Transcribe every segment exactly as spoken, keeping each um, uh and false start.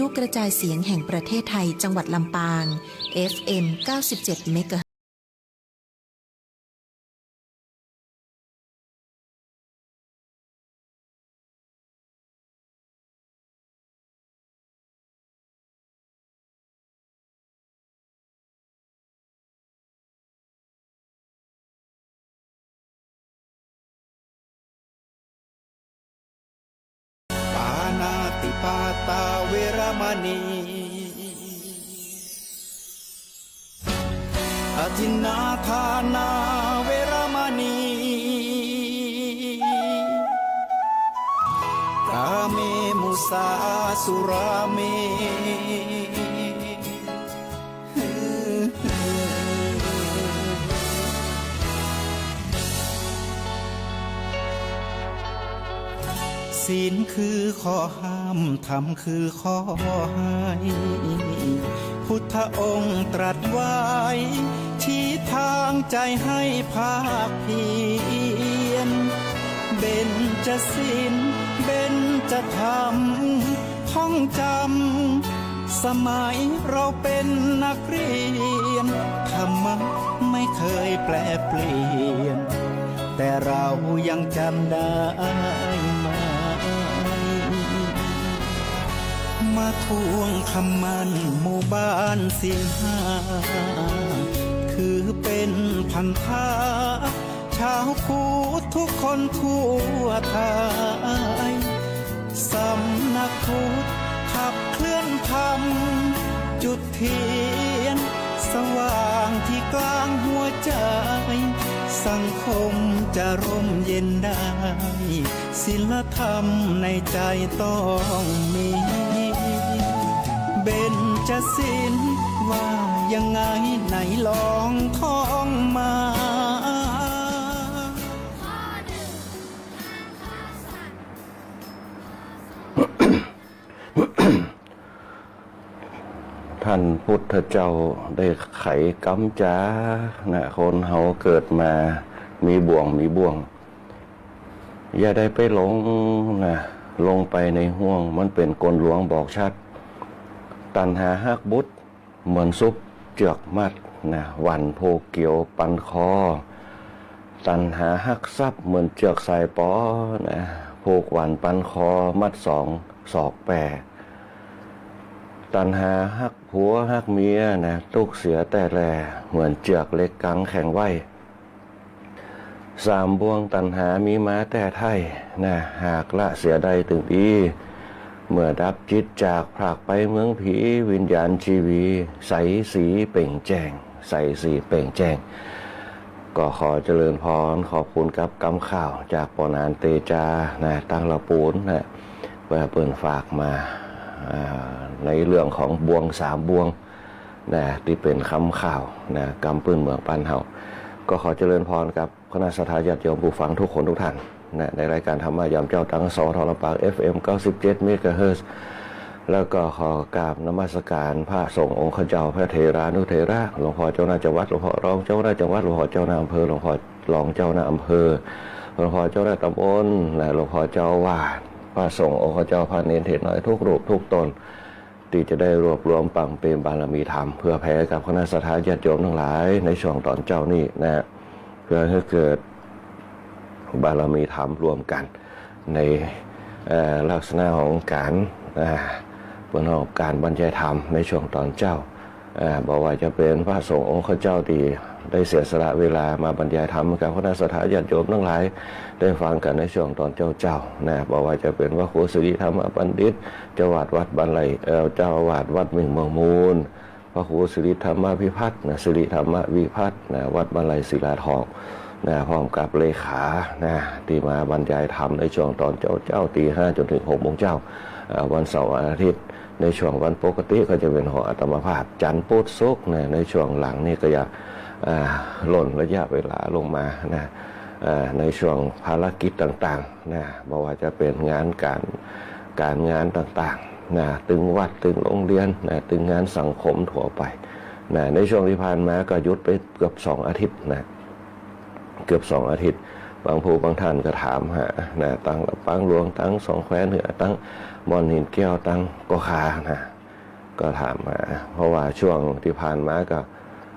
วิทยุกระจายเสียงแห่งประเทศไทย จังหวัดลำปาง เอฟเอ็ม เก้าสิบเจ็ด เมกะเฮิรตซ์ ปาณาติปาตาเวระมะณี อทินนาทานาเวระมะณี กาเมมุสาสุราเม ศีลคือข้อห้าม ธรรมคือข้อห้าย พุทธองค์ตรัสไว้ ชี้ทางใจให้ภาคเพียร เบญจศีล เบญจธรรม ท่องจำ สมัยเราเป็นนักเรียน ธรรมะไม่เคยแปรเปลี่ยน แต่เรายังจำได้ไหม มาทวงคำมั่นหมู่บ้านศีลห้า ถือเป็นพันธะ ชาวพุทธทุกคนทั่วไทย สำนักพุทธขับเคลื่อนธรรม จุดเทียนสว่างที่กลางหัวใจ สังคมจะร่มเย็นได้ ศีลธรรมในใจต้องมี เบญจศีลว่ายังไงไหนลองท่องมา ท่านพุทธเจ้าได้ไขกำจานะ คนเฮาเกิดมามีบ่วงมีบ่วง อย่าได้ไปหลงนะ ลงไปในห่วง มันเป๋นกลลวงบอกชัด ตัณหาฮักบุตร เหมือนสุบเจือกมัดนะ หวั่นผูกเกี่ยวปันคอ ตัณหาฮักทรัพย์เหมือนเจือกสายปอนะ ผูกหวั่นปันคอมัดสองศอกแป ตัณหาฮักผัวฮักเมียนะ ตุ๊กเสียแต๊แล เหมือนเจือกเหล็กกังแข็งไว้ สามบ่วงตัณหามีมาแต๊ไท้นะ หากละเสียได้ตึงดี เมื่อดับจิตจากพรากไปเมืองผี วิญญาณชีวี ใสสีเปล่งแจ้ง ใสสีเปล่งแจ้ง ก็ขอเจริญพร ขอบคุณกับกำข่าวจากป้อหนานเตจานะ ตังละปูนนะ เปิ้น เปิ้นฝากมา อ่า ในเรื่องของบ่วงสามบ่วง นะ ตี้เป๋นกำข่าวนะ กำปื้นเมืองบ้านเฮา ก็ขอเจริญพรกับคณะศรัทธาญาติโยมผู้ฟังทุกคนทุกท่านนะ ในรายการธรรมะยามเจ๊าตาง สวท ลำปาง เอฟเอ็ม เก้าสิบเจ็ด เมกะเฮิรตซ์ แล้วก็ขอกราบนมัสการพระสงฆ์องค์เจ้า พระเถรานุเถระ หลวงพ่อเจ้าหน้าจังหวัด หลวงพ่อรองเจ้าหน้าจังหวัด หลวงพ่อเจ้าหน้าอำเภอ หลวงพ่อรองเจ้าหน้าอำเภอ หลวงพ่อเจ้าหน้าตำบลนะ หลวงพ่อเจ้าอาวาส พระสงฆ์องค์เจ้า พระเณรเถรน้อยทุกรูปทุกตน ตี้จะได้รวบรวมปังเปรมบารมีธรรม เพื่อแผ่กับคณะศรัทธาญาติโยมตังหลายในช่วงต๋อนเจ๊านี้นะ เพื่อหื้อเกิดบารมีธรรมรวมกั๋นใน เอ่อ ลักษณะของก๋าน อ่า เปิ้นฮ้องก๋านบรรยายธรรมในช่วงต๋อนเจ๊า อ่า บ่ว่าจะเป๋นพระสงฆ์องค์เจ้าตี้ได้เสียสละเวลามาบรรยายธรรมกับคณะศรัทธาญาติโยมตังหลายได้ฟังกั๋นในช่วงต๋อนเจ๊าๆ นะ บ่ว่าจะเป๋นพระครูสิริธรรมบัณฑิต เจ้าอาวาสวัดบ้านไร่ เอ่อ เจ้าอาวาสวัดมิ่งเมืองมูล พระครูสิริธรรมวิพัฒน์นะ สิริธรรมวิพัฒน์นะ วัดบ้านไร่ศิลาทองนะ พร้อมกับเลขานะ ตี้มาบรรยายธรรมในช่วงต๋อนเจ๊าๆ ตีห้าจ๋นเถิงหกโมงเจ๊า เอ่อ วันเสาร์วันอาทิตย์ ในช่วงวันปกติก็จะเป๋นหออาตมาภาพ จันทร์ พุธ ศุกร์นะ ในช่วงหลังนี่ก็จะ อ่า ล่นระยะเวลาลงมานะ อ่า ในช่วงภารกิจต่างๆ นะ บ่ว่าจะเป๋นงานก๋าน ก๋านงานต่างๆ นะ ตึงวัด ตึงโฮงเฮียนนะ ตึงงานสังคมทั่วไปนะ ในช่วงตี้ผ่านมาก็หยุดไปเกือบสองอาทิตย์นะ เกือบสองอาทิตย์ บางผู้บางท่านก็ถามหานะ ตังลำปางหลวง ตังสองแคว้นเหนือ ตังม่อนหินแก้ว ตังก็คานะ ก็ถามหา เพราะว่าช่วงตี้ผ่านมาก็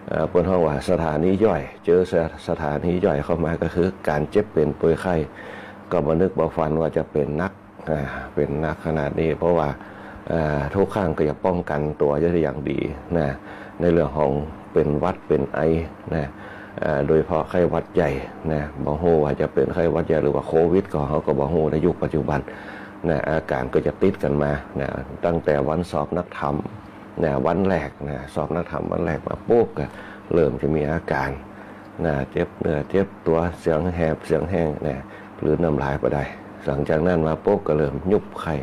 เอ่อ เปิ้นฮ้องว่าสถานีย่อย เจอส- สถานีย่อยเข้ามา ก็คือก๋านเจ็บเป๋นป่วยไข้ ก็บ่นึกบ่ฝันว่าจะเป๋นหนัก อ่า เป๋นหนักขนาดนี้ เพราะว่า อ่า ทุกครั้งก็จะป้องกั๋นตั๋วอยู่อย่างดีนะ ในเรื่องของเป๋นหวัดเป๋นไอนะ อ่า โดยเฉพาะไข้หวัดใหญ่นะ บ่ฮู้ว่าจะเป๋นไข้หวัดใหญ่หรือว่าโควิด ก็เฮาก็บ่ฮู้ในยุคปัจจุบันนะ อาก๋านก็จะติดกั๋นมานะ ตั้งแต่วันสอบนักธรรมนะ วันแรกนะ สอบนักธรรมวันแรกมาปุ๊บก็เริ่มจะมีอาก๋านนะ เจ็บเนื้อเจ็บตั๋ว เสียงแหบเสียงแห้งนะ กลืนน้ำลายบ่ได้ หลังจากนั้นมาปุ๊บก็เริ่มยุบไข้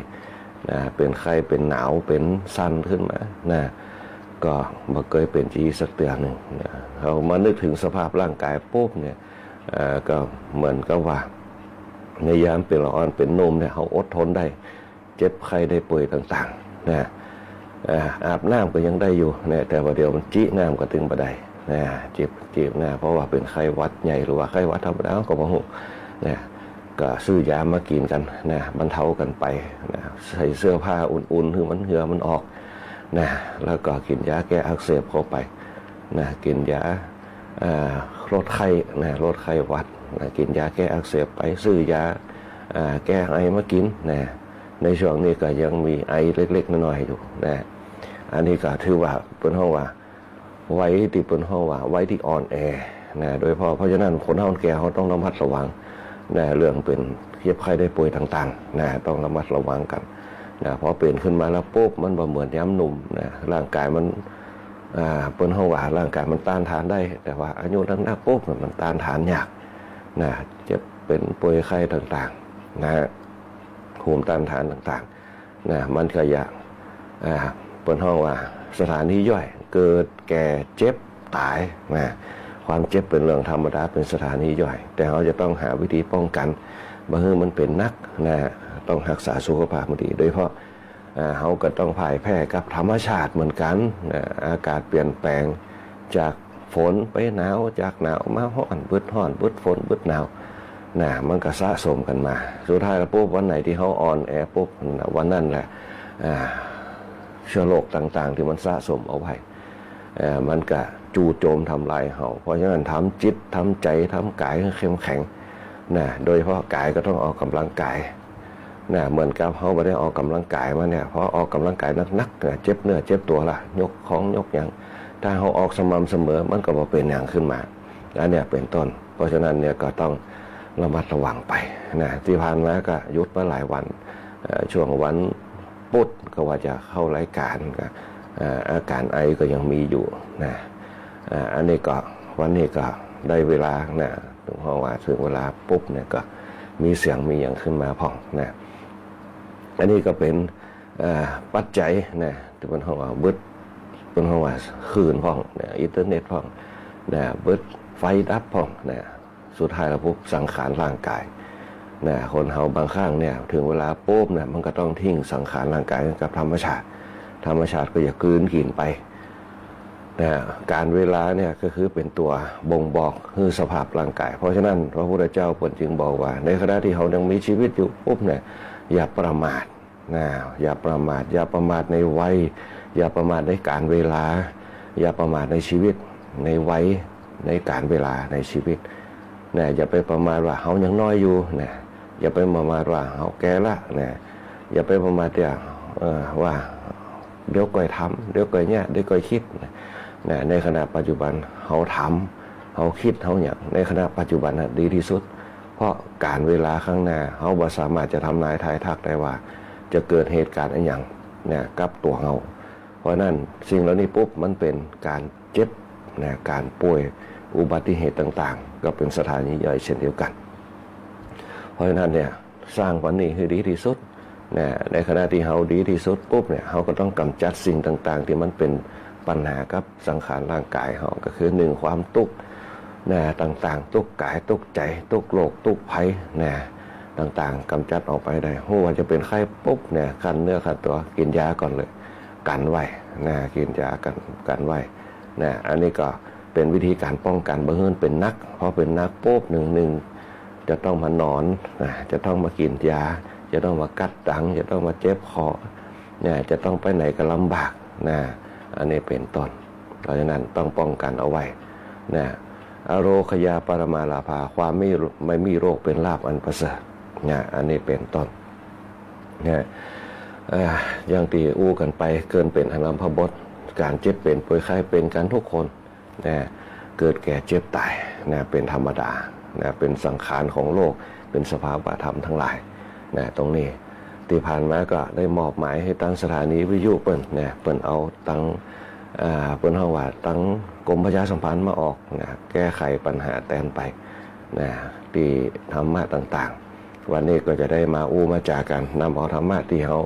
นะ เป๋นไข้เป๋นหนาวเป๋นสั่นขึ้นมานะ ก็บ่เกยเป๋นจีสักเตื้อนึ่งนะ เฮามานึกเถิงสภาพร่างก๋ายปุ๊บเนี่ย เอ่อ ก็เหมือนกับว่า ในยามเป๋นละอ่อนเป๋นหนุ่มเนี่ย เฮาอดทนได้ เจ็บไข้ได้ป่วยต่างๆ นะ อ่า อาบน้ำก็ยังได้อยู่นะ แต่ว่าเดี๋ยวมันจิน้ำก็ตึงบ่ได้นะ เจ็บ เจ็บนะ เพราะว่าเป๋นไข้หวัดใหญ่หรือว่าไข้หวัดธรรมดาก็บ่ฮู้นะ ก็ซื้อยามากิ๋นกั๋นนะ บรรเทากั๋นไปนะ ใส่เสื้อผ้าอุ่นๆ หื้อมันเหื่อมันออกนะ แล้วก็กิ๋นยาแก้อักเสบเข้าไปนะ กิ๋นยา อ่า ลดไข้นะ ลดไข้หวัดนะ กิ๋นยาแก้อักเสบไป ซื้อยา อ่า แก้ไอมากิ๋นนะ ในช่วงนี้ก็ยังมีไอเล็กๆ น้อยๆ อยู่นะ อันนี้ก็ถือว่าเปิ้นฮ้องว่า วัยตี้เปิ้นฮ้องว่า วัยตี้อ่อนแอนะ โดยเฉพาะ เพราะฉะนั้นคนเฒ่าคนแก่เฮาต้องระมัดระวังนะ เรื่องเป๋นเจ็บไข้ได้ป่วยต่างๆ นะ ต้องระมัดระวังกั๋นนะ พอเป๋นขึ้นมาแล้วปุ๊บ มันบ่เหมือนยามหนุ่มนะ ร่างก๋ายมัน อ่า เปิ้นฮ้องว่าร่างก๋ายมันต้านทานได้ แต่ว่าอายุนักๆ ปุ๊บ มันต้านทานยากนะ เจ็บเป๋นป่วยไข้ต่างๆ นะ ภูมิต้านทานต่างๆ นะ มันก็จะ อ่า เปิ้นฮ้องว่าสถานีย่อย เกิดแก่เจ็บต๋ายนะ ความเจ็บเป๋นเรื่องธรรมดา เป๋นสถานีย่อย แต่เฮาจะต้องหาวิธีป้องกั๋น บ่หื้อมันเป๋นหนักนะ ต้องฮักษาสุขภาพมันดี โดยเฉพาะ อ่า เฮาก็ต้องพ่ายแพ้กับธรรมชาติเหมือนกั๋นนะ อากาศเปลี่ยนแปลง จากฝนไปหนาว จากหนาวมาฮ้อน บึดฮ้อน บึดฝน บึดหนาวนะ มันก็สะสมกั๋นมา สุดท้ายแล้วปุ๊บ วันไหนตี้เฮาอ่อนแอปุ๊บนะ วันนั้นแหละ อ่า เชื้อโรคต่างๆ ตี้มันสะสมเอาไว้ เอ่อ มันก็จู่โจมทำลายเฮา เพราะฉะนั้นทำจิต ทำใจ๋ ทำก๋ายให้เข้มแข็งนะ โดยเฉพาะก๋ายก็ต้องออกก๋ำลังก๋ายนะ เหมือนกับเฮาบ่ได้ออกก๋ำลังก๋ายมาเนี่ย พอออกก๋ำลังก๋ายหนักๆ นะ เจ็บเนื้อเจ็บตั๋วละ ยกของยกหยัง ถ้าเฮาออกสม่ำเสมอ มันก็บ่เป๋นหยังขึ้นมา อันเนี้ยเป๋นต้น เพราะฉะนั้นเนี่ยก็ต้องระมัดระวังไปนะ ตี้ผ่านมาก็หยุดมาหลายวัน เอ่อ ช่วงวัน พุธก็ว่าจะเข้ารายก๋าน ก็ เอ่อ อาก๋านไอก็ยังมีอยู่นะ อ่า อันนี้ก็ วันนี้ก็ได้เวลานะ เถิงฮ้องว่าเถิงเวลาปุ๊บเนี่ยก็มีเสียงมีหยังขึ้นมาพ่องนะ อันนี้ก็เป๋น เอ่อ ปัจจัยนะ ตี้เปิ้นฮ้องว่าบึด เปิ้นฮ้องว่าคลื่นพ่องนะ อินเทอร์เน็ตพ่องนะ บึดไฟดับพ่องนะ สุดท้ายแล้วปุ๊บ สังขารร่างก๋ายนะ คนเฮาบางครั้งเนี่ย เถิงเวลาปุ๊บเนี่ย มันก็ต้องทิ้งสังขารร่างก๋ายกับธรรมชาติ ธรรมชาติก็จะกลืนกิ๋นไปนะ ก๋าลเวลาเนี่ยก็คือเป๋นตั๋วบ่งบอกหื้อสภาพร่างก๋าย เพราะฉะนั้นพระพุทธเจ้าเปิ้นจึงบอกว่า ในขณะตี้เฮายังมีชีวิตอยู่ปุ๊บเนี่ย อย่าประมาท นะ อย่าประมาท อย่าประมาทในวัย อย่าประมาทในก๋าลเวลา อย่าประมาทในชีวิต ในวัย ในก๋าลเวลา ในชีวิตนะ อย่าไปประมาทว่าเฮายังน้อยอยู่นะ อย่าไปประมาทว่าเฮาแก่ละนะ อย่าไปประมาทเตื้อ เอ่อ ว่าเดี๋ยวก่อยทำ เดี๋ยวก่อยเยียะ เดี๋ยวก่อยกึ๊ดนะ นะ ในขณะปัจจุบันเฮาทำ เฮากึ๊ด เฮาหยัง ในขณะปัจจุบันน่ะดีตี้สุด เพราะก๋าลเวลาข้างหน้า เฮาบ่สามารถจะทำนายทายทักได้ว่า จะเกิดเหตุก๋ารณ์อะหยังนะ กับตั๋วเฮา เพราะฉะนั้นสิ่งเหล่านี้ปุ๊บ มันเป๋นก๋านเจ็บนะ ก๋านป่วย อุบัติเหตุต่างๆ ก็เป๋นสถานีย่อยเช่นเดียวกั๋น เพราะฉะนั้นเนี่ย สร้างวันนี้หื้อดีตี้สุดนะ ในขณะตี้เฮาดีตี้สุดปุ๊บเนี่ย เฮาก็ต้องก๋ำจัดสิ่งต่างๆ ตี้มันเป๋นปัญหากับสังขารร่างก๋ายเฮา ก็คือ นึ่ง ความตุ๊กข์นะ ต่างๆ ตุ๊กข์ก๋าย ตุ๊กข์ใจ๋ ตุ๊กข์โรค ตุ๊กข์ภัยนะ ต่างๆ ก๋ำจัดออกไปได้ ฮู้ว่าจะเป๋นไข้ปุ๊บเนี่ย คันเนื้อคันตั๋ว กิ๋นยาก่อนเลย กั๋นไว้นะ กิ๋นยากั๋น กั๋นไว้นะ อันนี้ก็เป๋นวิธีก๋านป้องกั๋น บ่หื้อมันเป๋นหนัก พอเป๋นหนักปุ๊บ นึ่ง นึ่ง จะต้องมานอนนะ จะต้องมากิ๋นยา จะต้องมากั๊ดตัง จะต้องมาเจ็บคอนะ จะต้องไปไหนก็ลำบาก นะ อันนี้เป๋นต้น เพราะฉะนั้นต้องป้องกันเอาไว้นะ อโรคยาปรมาลาภา ความไม่ ไม่มีโรคเป๋นลาภอันประเสริฐนะ อันนี้เป๋นต้นนะ เอ่อ อย่างตี้อู้กั๋นไป เกินเป๋นอารัมภบท ก๋านเจ็บเป๋นป่วยไข้เป๋นกั๋นทุกคน นะ เกิดแก่เจ็บต๋ายนะ เป๋นธรรมดานะ เป๋นสังขารของโลก เป๋นสภาวะธรรมตังหลายนะ ตรงนี้ ตี้ผ่านมาก็ได้มอบหมายหื้อตางสถานีวิทยุเปิ้นนะ เปิ้นเอาตาง อ่า เปิ้นฮ้องว่าตางกรมประชาสัมพันธ์มาออกนะ แก้ไขปัญหาแตนไปนะ ตี้ธรรมะต่างๆ วันนี้ก็จะได้มาอู้มาจ๋ากั๋น นำเอาธรรมะตี้เฮา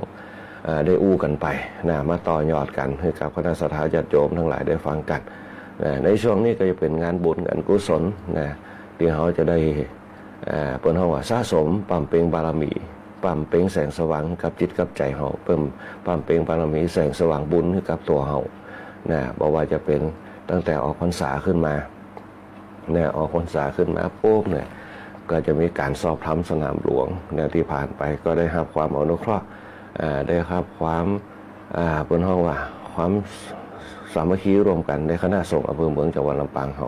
อ่า ได้อู้กั๋นไปนะ มาต่อยอดกั๋น หื้อกับคณะศรัทธาญาติโยมตังหลายได้ฟังกั๋นนะ ในช่วงนี้ก็จะเป๋นงานบุญงานกุศลนะ ตี้เฮาจะได้ อ่า เปิ้นฮ้องว่าสะสมบำเพ็ญบารมี บำเพ็ญแสงสว่างกับจิตกับใจ๋เฮา เปิ้นบำเพ็ญบารมีแสงสว่างบุญหื้อกับตั๋วเฮานะ บ่ว่าจะเป๋นตั้งแต่ออกพรรษาขึ้นมา เนี่ย ออกพรรษาขึ้นมาปุ๊บเนี่ย ก็จะมีก๋านสอบธรรมสนามหลวง เนี่ย ตี้ผ่านไปก็ได้ฮับความอนุเคราะห์ อ่า ได้ฮับความ อ่า เปิ้นฮ้องว่าความสามัคคีร่วมกั๋นในคณะสงฆ์อำเภอเมืองจังหวัดลำปางเฮา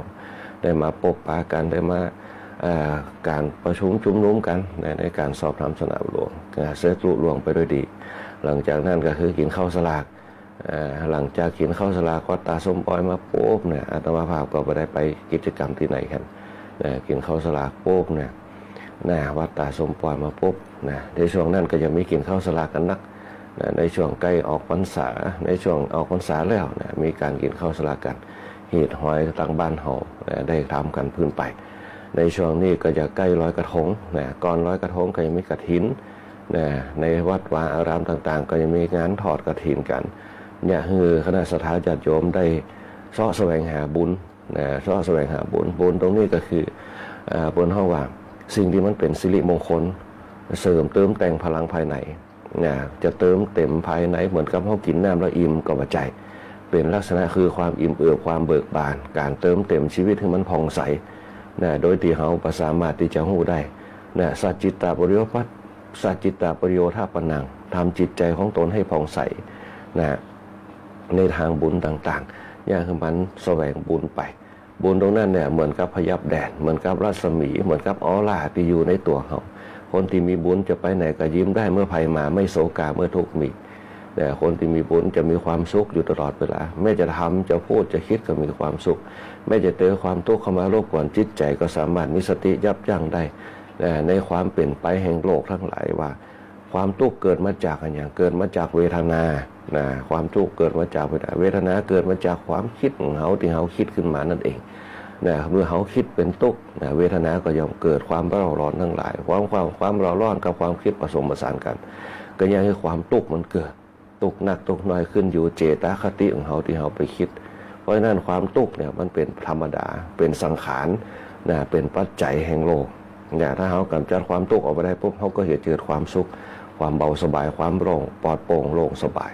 ได้มาปบปะกั๋น ได้มา อ่า ก๋านประชุมชุมนุมกั๋น ใน ในก๋านสอบธรรมสนามหลวง อ่า เสร็จลุล่วงไปด้วยดี หลังจากนั้นก็คือกิ๋นข้าวสลาก เอ่อ หลังจากกิ๋นข้าวสลากวัดต๋าส้มปอยมาปุ๊บเนี่ย อาตมาภาพก็บ่ได้ไปกิจกรรมตี้ไหนกั๋น นะ กิ๋นข้าวสลากปุ๊บเนี่ย นะ วัดต๋าส้มปอยมาปุ๊บนะ ในช่วงนั้นก็จะมีกิ๋นข้าวสลากกั๋นนัก นะ ในช่วงใก้ออกพรรษา ในช่วงออกพรรษาแล้วนะ มีก๋านกิ๋นข้าวสลากกั๋น ฮีตฮอยตางบ้านเฮา นะ ได้ทำกั๋นปื้นไป ในช่วงนี้ก็จะใก้ลอยกระทงนะ ก่อนลอยกระทงก็จะมีกฐิน นะ ในวัดวาอารามต่างๆ ก็จะมีงานทอดกฐินกั๋น เนี่ย หื้อคณะศรัทธาญาติโยมได้เซาะแสวงหาบุญ นะ เซาะแสวงหาบุญ บุญตรงนี้ก็คือ อ่า เปิ้นฮ้องว่าสิ่งตี้มันเป๋นสิริมงคล เสริมเติมแต่งพลังภายใน นะ จะเติมเต็มภายในเหมือนกับเฮากิ๋นน้ำแล้วอิ่มก็บ่ใจ้ เป๋นลักษณะคือความอิ่มเอิบ ความเบิกบาน ก๋านเติมเต็มชีวิตหื้อมันผ่องใส นะ โดยตี้เฮาบ่สามารถตี้จะฮู้ได้ นะ สัจจิตตปริโยทปั สัจจิตตปริโยทปันนัง ทำจิตใจ๋ของตนหื้อผ่องใส นะ ในตางบุญต่างๆ เนี่ย หื้อมันแสวงบุญไป บุญตรงนั้นเนี่ย เหมือนกับพยับแดด เหมือนกับรัศมี เหมือนกับออร่าตี้อยู่ในตั๋วเฮา คนตี้มีบุญจะไปไหนก็ยิ้มได้ เมื่อภัยมาไม่โศกา เมื่อทุกข์มี เนี่ย คนตี้มีบุญจะมีความสุขอยู่ตลอดเวลา แม้จะทำ จะพูด จะคิดก็มีความสุข แม้จะเจอความตุ๊กข์เข้ามารบกวนจิตใจ๋ ก็สามารถมีสติยับยั้งได้ นะ ในความเป๋นไปแห่งโลกตังหลายว่า ความตุ๊กข์เกิดมาจากอะหยัง เกิดมาจากเวทนา นะ ความตุ๊กข์เกิดมาจากเวทนา เวทนาเกิดมาจากความกึ๊ดของเฮาตี้เฮาตึกขึ้นมานั่นเอง นะ เมื่อเฮาตึกเป๋นตุ๊กข์ นะ เวทนาก็ย่อมเกิดความเร่าร้อนตังหลาย ความ ความ ความเร่าร้อนกับความกึ๊ดผสมผสานกั๋น ก็เยียะหื้อความตุ๊กข์มันเกิด ตุ๊กข์นักตุ๊กข์น้อยขึ้นอยู่เจตคติของเฮาตี้เฮาไปตึก เพราะฉะนั้นความตุ๊กข์เนี่ยมันเป๋นธรรมดา เป๋นสังขาร นะ เป๋นปัจจัยแห่งโลก เนี่ย ถ้าเฮากำจัดความตุ๊กข์ออกไปได้ปุ๊บ เฮาก็จะเกิดความสุข ความเบาสบาย ความโล่ง ปลอดโปร่ง โล่งสบาย